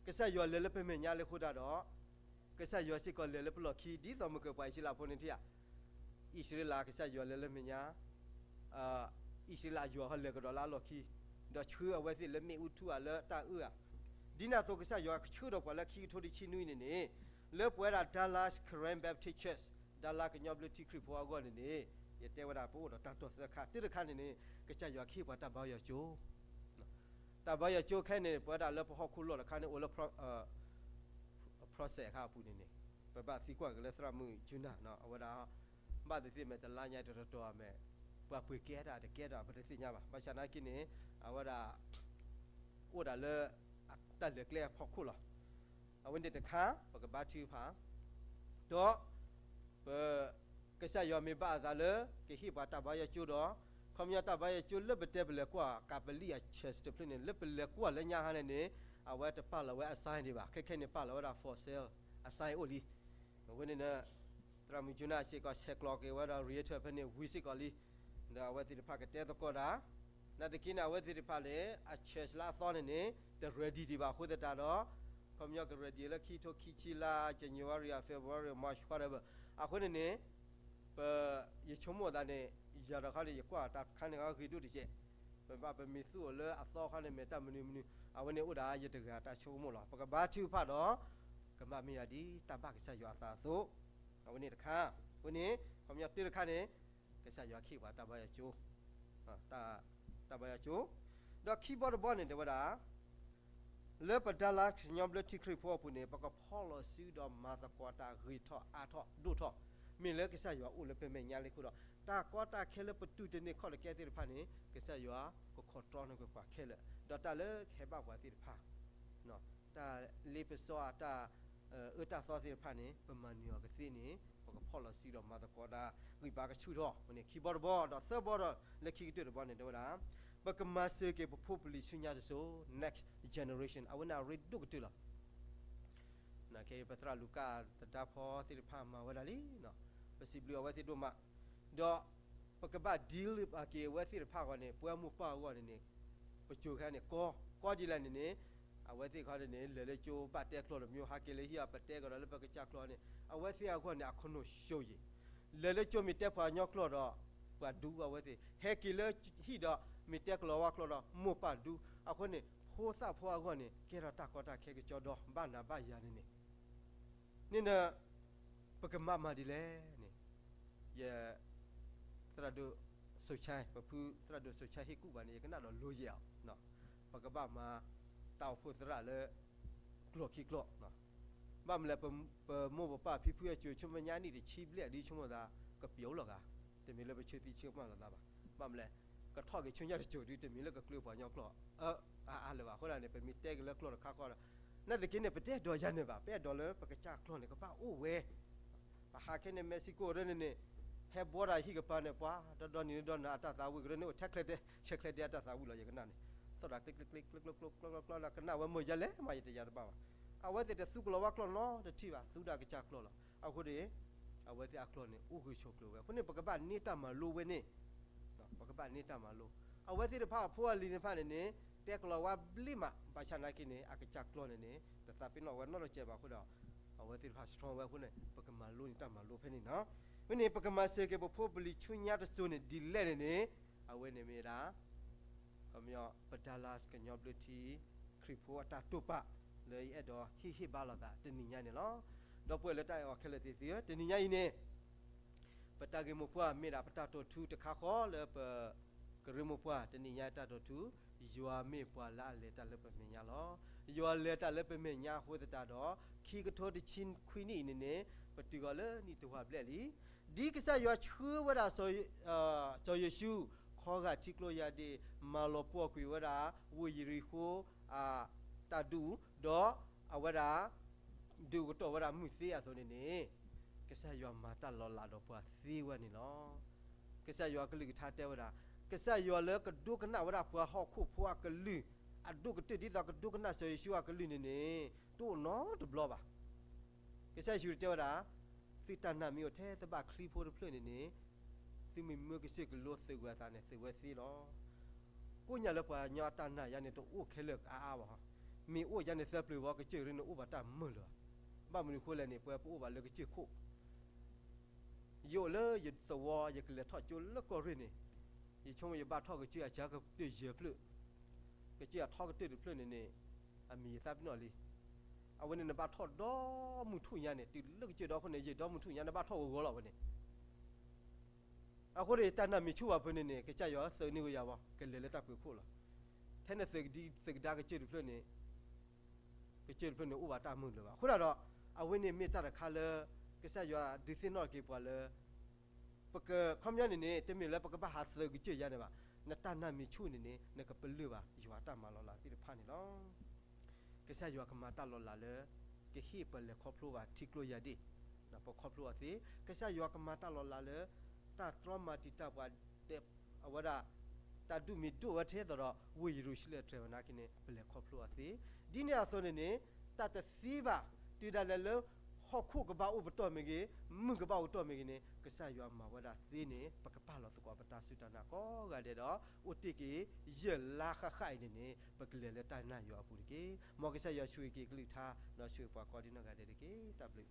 ကစၢ်ယွၤလဲၤလၢပမဲာ်ညါလၢအဃိတၢ်ဒီး, ကစၢ်ယွၤစ့ၢ်ကီးလဲၤလၢပလီၢ်ခံ ဒ်သိးမုၢ်ကပှၤအံၣ်စရ့လးဖိန့ၣ်ထံၣ်ဧါ, အံၣ်စရ့လးကစၢ်ယွၤလဲၤလၢမဲာ်ညါ အံၣ်စရ့လးယွၤဟီလဲၤကဒီးလၢအလီၢ်ခံ, ဒီးဆှၢအဝဲသ့ၣ်လၢမ့ၣ်အူထူၣ်ဧါလၢတၢ်အၢၣ်ဧါ, ဒ်န့ၣ်အသိးကစၢ်ယွၤကဆှၢဒီးပှၤလၢခံကထိတဆံနွံန့ၣ်န့ၣ်, လၢပဝဲဒၣ် Dallas Karen Baptist Church, Dallas ကညီဘျၢထံခရံာ်ဖိအဂီၢ်န့ၣ်န့ၣ်, ယတဲဝဲဒၣ်ပအိၣ်ဒီးတၢ်တိာ်သၢခါ, တၢတခါန့ၣ်န့ၣ်, ကစၢ်ယွၤကဟ့ၣ်ပှၤတၢ်ဘါယွၤကၠိ တၢ်ဘါယွၤကၠိခဲန့ၣ် ပဝဲဒၣ်လၢပဟီၣ်ခိၣ်လီၢ်တခါန့ၣ် အိၣ်လၢ process အခါအပူၤန့ၣ်န့ၣ်, ပဘၣ်သံကွၢ်က့ၤလၢသရၣ်မုၣ်ကၠူနၢ် အဝဲဒၣ် ဘၣ်သ့ၣ်သ့ၣ်မ့ၢ်တလါညါတတီၤတီၤမ့ၢ် ပှၤပှ့ၤကဲတၢ်တကဲတၢ် ပတသ့ၣ်ညါဘၣ်. ဘၣ်ဆၣ်နာ်က့န့ၣ် အဝဲဒၣ် အိၣ်ဒၣ်လၢ တၢ်လဲၤကျဲအဖီခိၣ်လီၤ. အဝဲန့ၣ်တခါ ပကဘါထုကဖၣ် ဒီး ပ ကစၢ်ယွၤမ့ၢ်ဘၣ်အသးလၢ ကဟ့ၣ်ပှၤတၢ်ဘါယွၤကၠိဒီး ခီပညီတၢ်ဘါယွၤကၠိလၢပတဲပလဲၤကွၢ် ကပလံၣ်အ church တဖျၢၣ်န့ၣ် လၢပလဲၤကွၢ်လၢညါဟါန့ၣ်န့ၣ် အဝဲတပာ်လီၤဝဲအ sign ဒံးဘၣ်. ခဲခဲန့ၣ်ပာ်လီၤဝဲဒၣ် for sale အ sign အိၣ်လံ. အဃိန့ၣ် သရၣ်မုၣ်ကၠူနၢ်စ့ၢ်ကီး ဆဲးကျိးက့ၤဝဲဒီး realtor ဖဲန့ၣ်ဝံၤစ့ၢ်ကီးလံ. ဒီးအဝဲသ့ၣ်တဖၣ်ကတဲသကိးတၢ် နာ်သက့န့ၣ် အဝဲသ့ၣ်တဖၣ်န့ၣ် အ church လၢအသီန့ၣ်န့ၣ် တ ready ဒံးဘၣ်အဃိသတးဒီး ခီပညီက ready လၢခံထိခံဆံလါ January, February, March, whatever အဃိန့ၣ်န့ၣ် ပ ယဆိကမိၣ်သးန့ၣ် ယၤတခီန့ၣ် ယကွၢ်တၢ်တခါန့ၣ်ဂ့ၤဒိၣ်တက့ၢ်. ပဘၣ်ပမ့ၢ်သူအီၤလၢအသီခီန့ၣ် မ့ၢ်တၢ်မနုၤမနုၤ အဝဲန့ၣ်အိၣ်ဒၣ်ယတဂၤတၢ်ဆိကမိၣ်လီၤ. ပကဘါထုကဖၣ်ဒီး ကမၣ်မ့ၢ်ဒၣ်ဒ်တၢ်ဘၣ်ကစၢ်ယွၤအသးအသိး အဝဲန့ၣ်တခါ အဃိန့ၣ် ခီပညီတၢတခါန့ၣ် ကစၢ်ယွၤကဟ့ၣ်ပှၤတၢ်ဘါယွၤကၠိ တၢ်ဘါယွၤကၠိ ဒီးခံဘီတဘီန့ၣ် တဲဝဲဒၣ် လၢပ Dallas ကညီဘျၢထံခရံာ်ဖိအပူၤန့ၣ် ပကဖီၣ်လီၤစုဒီးမၤသကိးတၢ်ဂ့ၤထီၣ်အါထီၣ်ဒိၣ်ထီၣ် မ့ၢ်လၢကစၢ်ယွၤအိၣ်လၢပမဲာ်ညါလံအဃိဒီး တၢ်ကီတၢ်ခဲလၢပတူၢ်တန့ၢ်ခီၣ်တကဲသ့ၣ်တဖၣ်န့ၣ် ကစၢ်ယွၤကခီၣ်တြီန့ၢ်က့ၤပှၤခဲလၢာ် ဒီးတၢ်လၢကဟဲဘၣ်ပှၤသ့ၣ်တဖၣ် တၢ်လ့ပစီအတၢ် အၢတၢ်သီသ့ၣ်တဖၣ်န့ၣ် ပမၤနၢၤအီၤကသ့န့ၣ် ပကဖီၣ်လီၤစုဒီးမၤသကိးတၢ် ဂံၢ်ဘါကဆူၣ်ထီၣ်န့ၣ် ခံဘီတဘီ ဒီးသၢဘီဒီးလၢခံကတၢၢ်တဘီန့ၣ် တဲဝဲဒၣ် ပကမၤစၢၤက့ၤပဖိပလံၤဆူညါတစိၤ next generation အဝဲန့ၣ်အရ့ဒိၣ်ကတၢၢ်လီၤ. ခဲအံၤပသရၣ်လူၤကၣ်သဒါဖီသ့ၣ်တဖၣ်မၤဝဲဒၣ်လံ, ပစံးဘျုးအဝဲသ့ၣ်ဒိၣ်မး, ဒီး ပကဘၣ် deal က့ၤအဝဲသ့ၣ်တဖၣ်အဂီၢ်န့ၣ် ပဝဲမိၢ်ပၢ်အဂီၢ်န့ၣ်န့ၣ် ပစိၤခဲန့ၣ် ကီ ကီဒ်လဲၣ်န့ၣ်န့ၣ် အဝဲသ့ၣ်ခီန့ၣ်န့ၣ် လဲၤလၢကၠိဘၣ်တဲကျိာ်တမံၤ ဟးက့ၤလၢဟံၣ်အပတဲကဒီးလၢပကစၢ်ကျိာ်န့ၣ် အဝဲသ့ၣ်အဂီၢ်န့ၣ် အခိၣ်နူာ်ဆိယံၤ လဲၤလၢကၠိမ့ၢ်တဲပှၤကညီကျိာ်ဒီး ပှၤဒူအဝဲသ့ၣ် ဟဲက့ၤလၢဟံၣ်ဒီး မ့ၢ်တဲကလီၤဝါကျိာ်ဒီး မိၢ်ပၢ်ဒူ အဃိန့ၣ် ဖိသၣ်ဖိအဂီၢ်န့ၣ် ကဲထီၣ်တၢ်ကီတၢ်ခဲကကၠီဒီး ဘၣ်နၤဘၣ်ယၤန့ၣ်န့ၣ် န့ၣ်န ပကမၤမၤဒ်လဲၣ်န့ၣ်, ယ သရၣ်ဒိၣ်စိၤဆါ, ပဖုသရၣ်ဒိၣ်စိၤဆါဟ့ၣ်ကူၣ်ဘၣ်န့ၣ် ယကနၣ်ဒီးလိယဲၢ်အီၤ, ပကဘၣ်မၤတၢ်အိၣ်ဖှိၣ်သရၣ်လၢ ကျိာ်ခံကျိာ်, ဘၣ်မနုၤလဲၣ်, ပမိၢ်ပပၢ်ဖံဖုအစိၤ ဆူမဲာ်ညါနံၣ်တဆံဘျဲၣ်ဒ်ဆိကမိၣ်သး ကပျိာ်လီၤဂၤ, တမ့ၢ်လၢပဆၢသံဆၢကမၣ်လိာ်သးဘၣ်. ဘၣ်မနုၤလဲၣ်, ကထီၣ်က့ၤဆူညါတစိၤဒု တမ့ၢ်လၢကကျၢၤပှၤကညီကျိာ် အါအါလၢၤဘၣ်. အဃိဒၣ်န့ၣ် ပမ့ၢ်တဲက့ၤလၢကျိာ်တခါဃီဒီး, နာ်သက့န့ၣ် ပတအဲၣ်ဒိးယၤန့ၣ်ဘၣ်, ပအဲၣ်ဒိးလၢပကစၢ်ကျိာ်န့ၣ် ကဘၣ်အိၣ်ဝဲ ပဟးခဲန့ၣ် Mexico ရၢန့ၣ်န့ၣ်, ဟဲဘှီတၢ်ဟံၣ်ကပၤန့ၣ် ပှၤဒီဒီနံၤဒီနၤအတၢ်သးဝံၣ်ကရၢန့ၣ် အိၣ်ထဲချဲဒဲ ဆဲးချဲဒဲအတၢ်သးဝံၣ်လီၤ. ယကနၣ်န့ၣ် သီၣ်တၢ်ကျ့ကျ့ကျ့ကျိကျိကျိကျိကျိ ကနၣ်ဝဲမ့ၢ်ယၤလဲၣ်မး ယတယၤတဘၣ်ဘၣ်. အဝဲသ့ၣ်တသူကလီၤဝဲကျိာ်နီတထံၣ်ဘၣ်, သူဒၣ်ကစၢ်ကျိာ်လီၤ. အဃိန့ၣ် အဝဲသ့ၣ်အကျိာ်န့ၣ် အိၣ်ဂၢၢ်ဆိးကျၢၤဝဲ. အဃိန့ၣ် ပကဘၣ်န့ၢ်တၢ်မၤလိဝဲန့ၣ် ပကဘၣ်န့ၢ်တၢ်မၤလိ. အဝဲသ့ၣ်တဖၣ်အဖိအလံၤတဖၣ်န့ၣ်န့ၣ် တဲကလီၤဝဲဘျ့မး, ဘၣ်ဆၣ်နာ်က့န့ၣ် အကစၢ်ကျိာ်န့ၣ်န့ၣ် တသးပ့ၤနီၣ်ဝဲနီတစဲးဘၣ်အဃိဒီး, အဝဲသ့ၣ်တဖၣ် strong ဝဲအဃိန့ၣ် ပကမၤလိန့ၢ်တၢ်မၤလိဖဲန့ၣ်နီၤ. မ့ၢ်န့ၣ် ပကမၤစၢၤက့ၤပဖိပလံၤဆူညါတစိၤန့ၣ် ဒ်လဲၣ်န့ၣ်န့ၣ်, အဝဲန့ၣ်မ့ၢ်ဝဲဒၣ် ခီပညီ ပ Dallas ကညီဘျၢထံ ခရံာ်ဖိအတၢ်တိာ်ပာ် လၢယအဲၣ်ဒိးဟ့ၣ်ဟ့ၣ်ဘါလိာ်သးတနံၤညါန့ၣ်လီၤ. ဒီပုၢ်ဝဲၢ်လၢတၢ်အဲၣ်အီၤခဲလၢာ်သ့ၣ်သုဧၢ, တနံၤညါအံၤန့ၣ် ပတၢ်ဂ့ၢ်မိၢ်ပှၢ်မ့ၢ်ဒၣ်ပတၢ်တိာ်ထူတခါဃီလၢပကရၢမိၢ်ပှၢ် တနံၤညါတၢ်တိာ်ထူ, ယွၤမ့ၢ်ပှၤလၢအလဲၤတၢ်လၢပမဲာ်ညါလီၤ. ယွၤလဲၤတၢ်လၢပမဲာ်ညါအဃိသတးဒီး ခံကထိတဆံခွံနံၣ်အံၤန့ၣ်န့ၣ် ပတုၤဃီၤလၢနံၣ်တဝၢဘျဲၣ်လံ. ဒ်ကစၢ်ယွၤဆှၢဝဲဒၣ် စီၤယိၤၡူ ခီဂာ်ထံကျိယၤဒ့ၣ်, မၤလီၤပှီၢ်ကွံာ်ဝဲဒၣ် ဝ့ၢ်ယရံၤဃိၤ အတၢ်ဒုး, ဒီးအဝဲဒၣ် ဒုးကတီၢ်ဝဲဒၣ်မုၢ်သ့အသိးန့ၣ်န့ၣ်, ကစၢ်ယွၤမၤတၢ်လီၤလးဒီးပှၤသ့ဝဲန့ၣ်လီၤ. ကစၢ်ယွၤကလုၢ်ကထါတဲဝဲဒၣ်, ကစၢ်ယွၤလၢကဒိကနၣ်ဝဲဒၣ်ပှၤဟီၣ်ခိၣ်ဖိအကလုၢ်, အဒိၣ်ကတၢၢ်ဒ်သိးကဒိကနၣ်စီၤယိၤၡူအကလုၢ်န့ၣ်န့ၣ်, တအိၣ်နီတဘျီဘၣ်. ကစၢ်ယ့ၣ်ၡူးတဲဝဲဒၣ်, သုတၢ်နာ်မ့ၢ်အိၣ်ထဲတဘၣ်ချံဖိတဖျၢၣ်န့ၣ်န့ၣ်, သုမ့ၢ်မၢကစၢၢ်ကလိသုးဝဲအသးန့ၣ် သုးဝဲသ့လီၤ. ကိးညါလၢပှၤကညီအတၢ်နာ်ယါန့ၣ် တအိၣ်ခဲလၢာ်အါအါဘၣ်. မ့ၢ်အိၣ်ယါန့ၣ်သၢပျၢၤဝဲ ကစၢၢ်ရ့န့ၣ်အိၣ်ဘၣ်တၢ်မုာ်လၢၤဘၣ်. ဘၣ်မနုၤအဃိလဲၣ်န့ၣ် ပဝဲပအိၣ်ဘၣ်လၢကစၢၢ်ခိၣ် ယအိၣ်လၢယသဝီ ယကလဲၤထီၣ်ကၠိလၢကီၢ်ရ့ၣ်န့ၣ်, ယဆိကမိၣ်ယဘၣ်ထီၣ်ကစၢၢ်အစှၤကတၢၢ်ယဲၢ်ဖျၢၣ်, ကစၢၢ်အထီကတၢၢ်တဖျၢၣ်န့ၣ်န့ၣ်, အမံၤယသးပ့ၤနီၣ်လံ. အဝဲန့ၣ်နဘၣ်ထီၣ်ဒီမုၢ်ထူၣ်ညါန့ၣ် တုၤလၢကစၢၢ်ဒီခိၣ်န့ၣ် ယဲၢ်ဒီမုၢ်ထူၣ်ညါ နဘၣ်ထီၣ်ဂီၤဂီၤလီၤဝဲန့ၣ် အဃိန့ၣ် တၢ်နာ်မ့ၢ်ဆူၣ်ဘၣ်ဖဲန့ၣ်န့ၣ် ကစၢ်ယွၤသုးန့ၢ်ဝဲယၤဘၣ် ကလဲၤလၢတၢ်ပၢၤခိၣ်လီၤ. ထဲနသုးကဒါကစၢၢ်တဖျၢၣ်န့ၣ်, ကစၢၢ်တဖျၢၣ်န့ၣ်အိၣ်ဘၣ်တၢ်မုာ်လၢၤဘၣ်. အဃိဒၣ်ဒီး အဝဲန့ၣ်မ့ၢ်တၢ်တခါလၢ ကစၢ်ယွၤဒုးသ့ၣ်နီၣ်က့ၤပှၤလၢ ပက ခီပညီန့ၣ်န့ၣ် တမ့ၢ်လၢပကဘၣ်ဟးသုးကစၢၢ်ယါန့ၣ်ဘၣ်. နတၢ်နာ်မ့ၢ်ဆူၣ်န့ၣ်န့ၣ် နကပလၢၢ်ဘၣ်ယွၤအတၢ်မၤလီၤလးသ့ၣ်တဖၣ်န့ၣ်လီၤ. ကစၢ်ယွၤကမၤတၢ်လီၤလးလၢ ကဟ့ၣ်ပလဲၤခီဖျိဘၣ်ထံကျိယၤဒ့ၣ်, ပခီဖျိအီၤသ့. ကစၢ်ယွၤကမၤတၢ်လီၤလးလၢ တၢ်တြီမၤတံာ်တာ်ပှၤ အဝဲဒၣ် တၢ်ဒုးမ့ၢ်ဒိၣ်ဝဲထဲသိးဒီး ဝ့ၢ်ယရူၤၡလ့ၣ်တြဲၤဝဲနာ်က့န့ၣ် ပလဲၤခီဖျိအီၤသ့. ဒ်န့ၣ်အသိးန့ၣ်န့ၣ် တၢ်တသ့ဘၣ် တုၤဒၣ်လဲာ်လၢ ဟီၣ်ခိၣ်ကဘၣ်အိၣ်ပတီၢ်မ့ၢ်ဂ့ၤ, မုၢ်ကဘၣ်အိၣ်ပတီၢ်မ့ၢ်ဂ့ၤန့ၣ် ကစၢ်ယွၤမၤဝဲဒၣ်သ့န့ၣ် ပကပာ်လီၤသကိးပတၢ်စူၢ်တၢ်နာ်ကိးဂၤဒဲးဒီး အိၣ်တ့ၢ်က့ၤ ယဲၢ်လါဃၣ်ဃၣ်အံၤန့ၣ်န့ၣ် ပကလဲၤလၢတၢ်နာ်ယွၤအပူၤတက့ၢ်. မ်ကစၢ်ယွၤဆိၣ်ဂ့ၤက့ၤကလုၢ်ကထါ ဒီးဆိၣ်ဂ့ၤပှၤကိးဒ်နီၢ်ဂၤဒဲးတက့ၢ်. တၢ်ဘျုး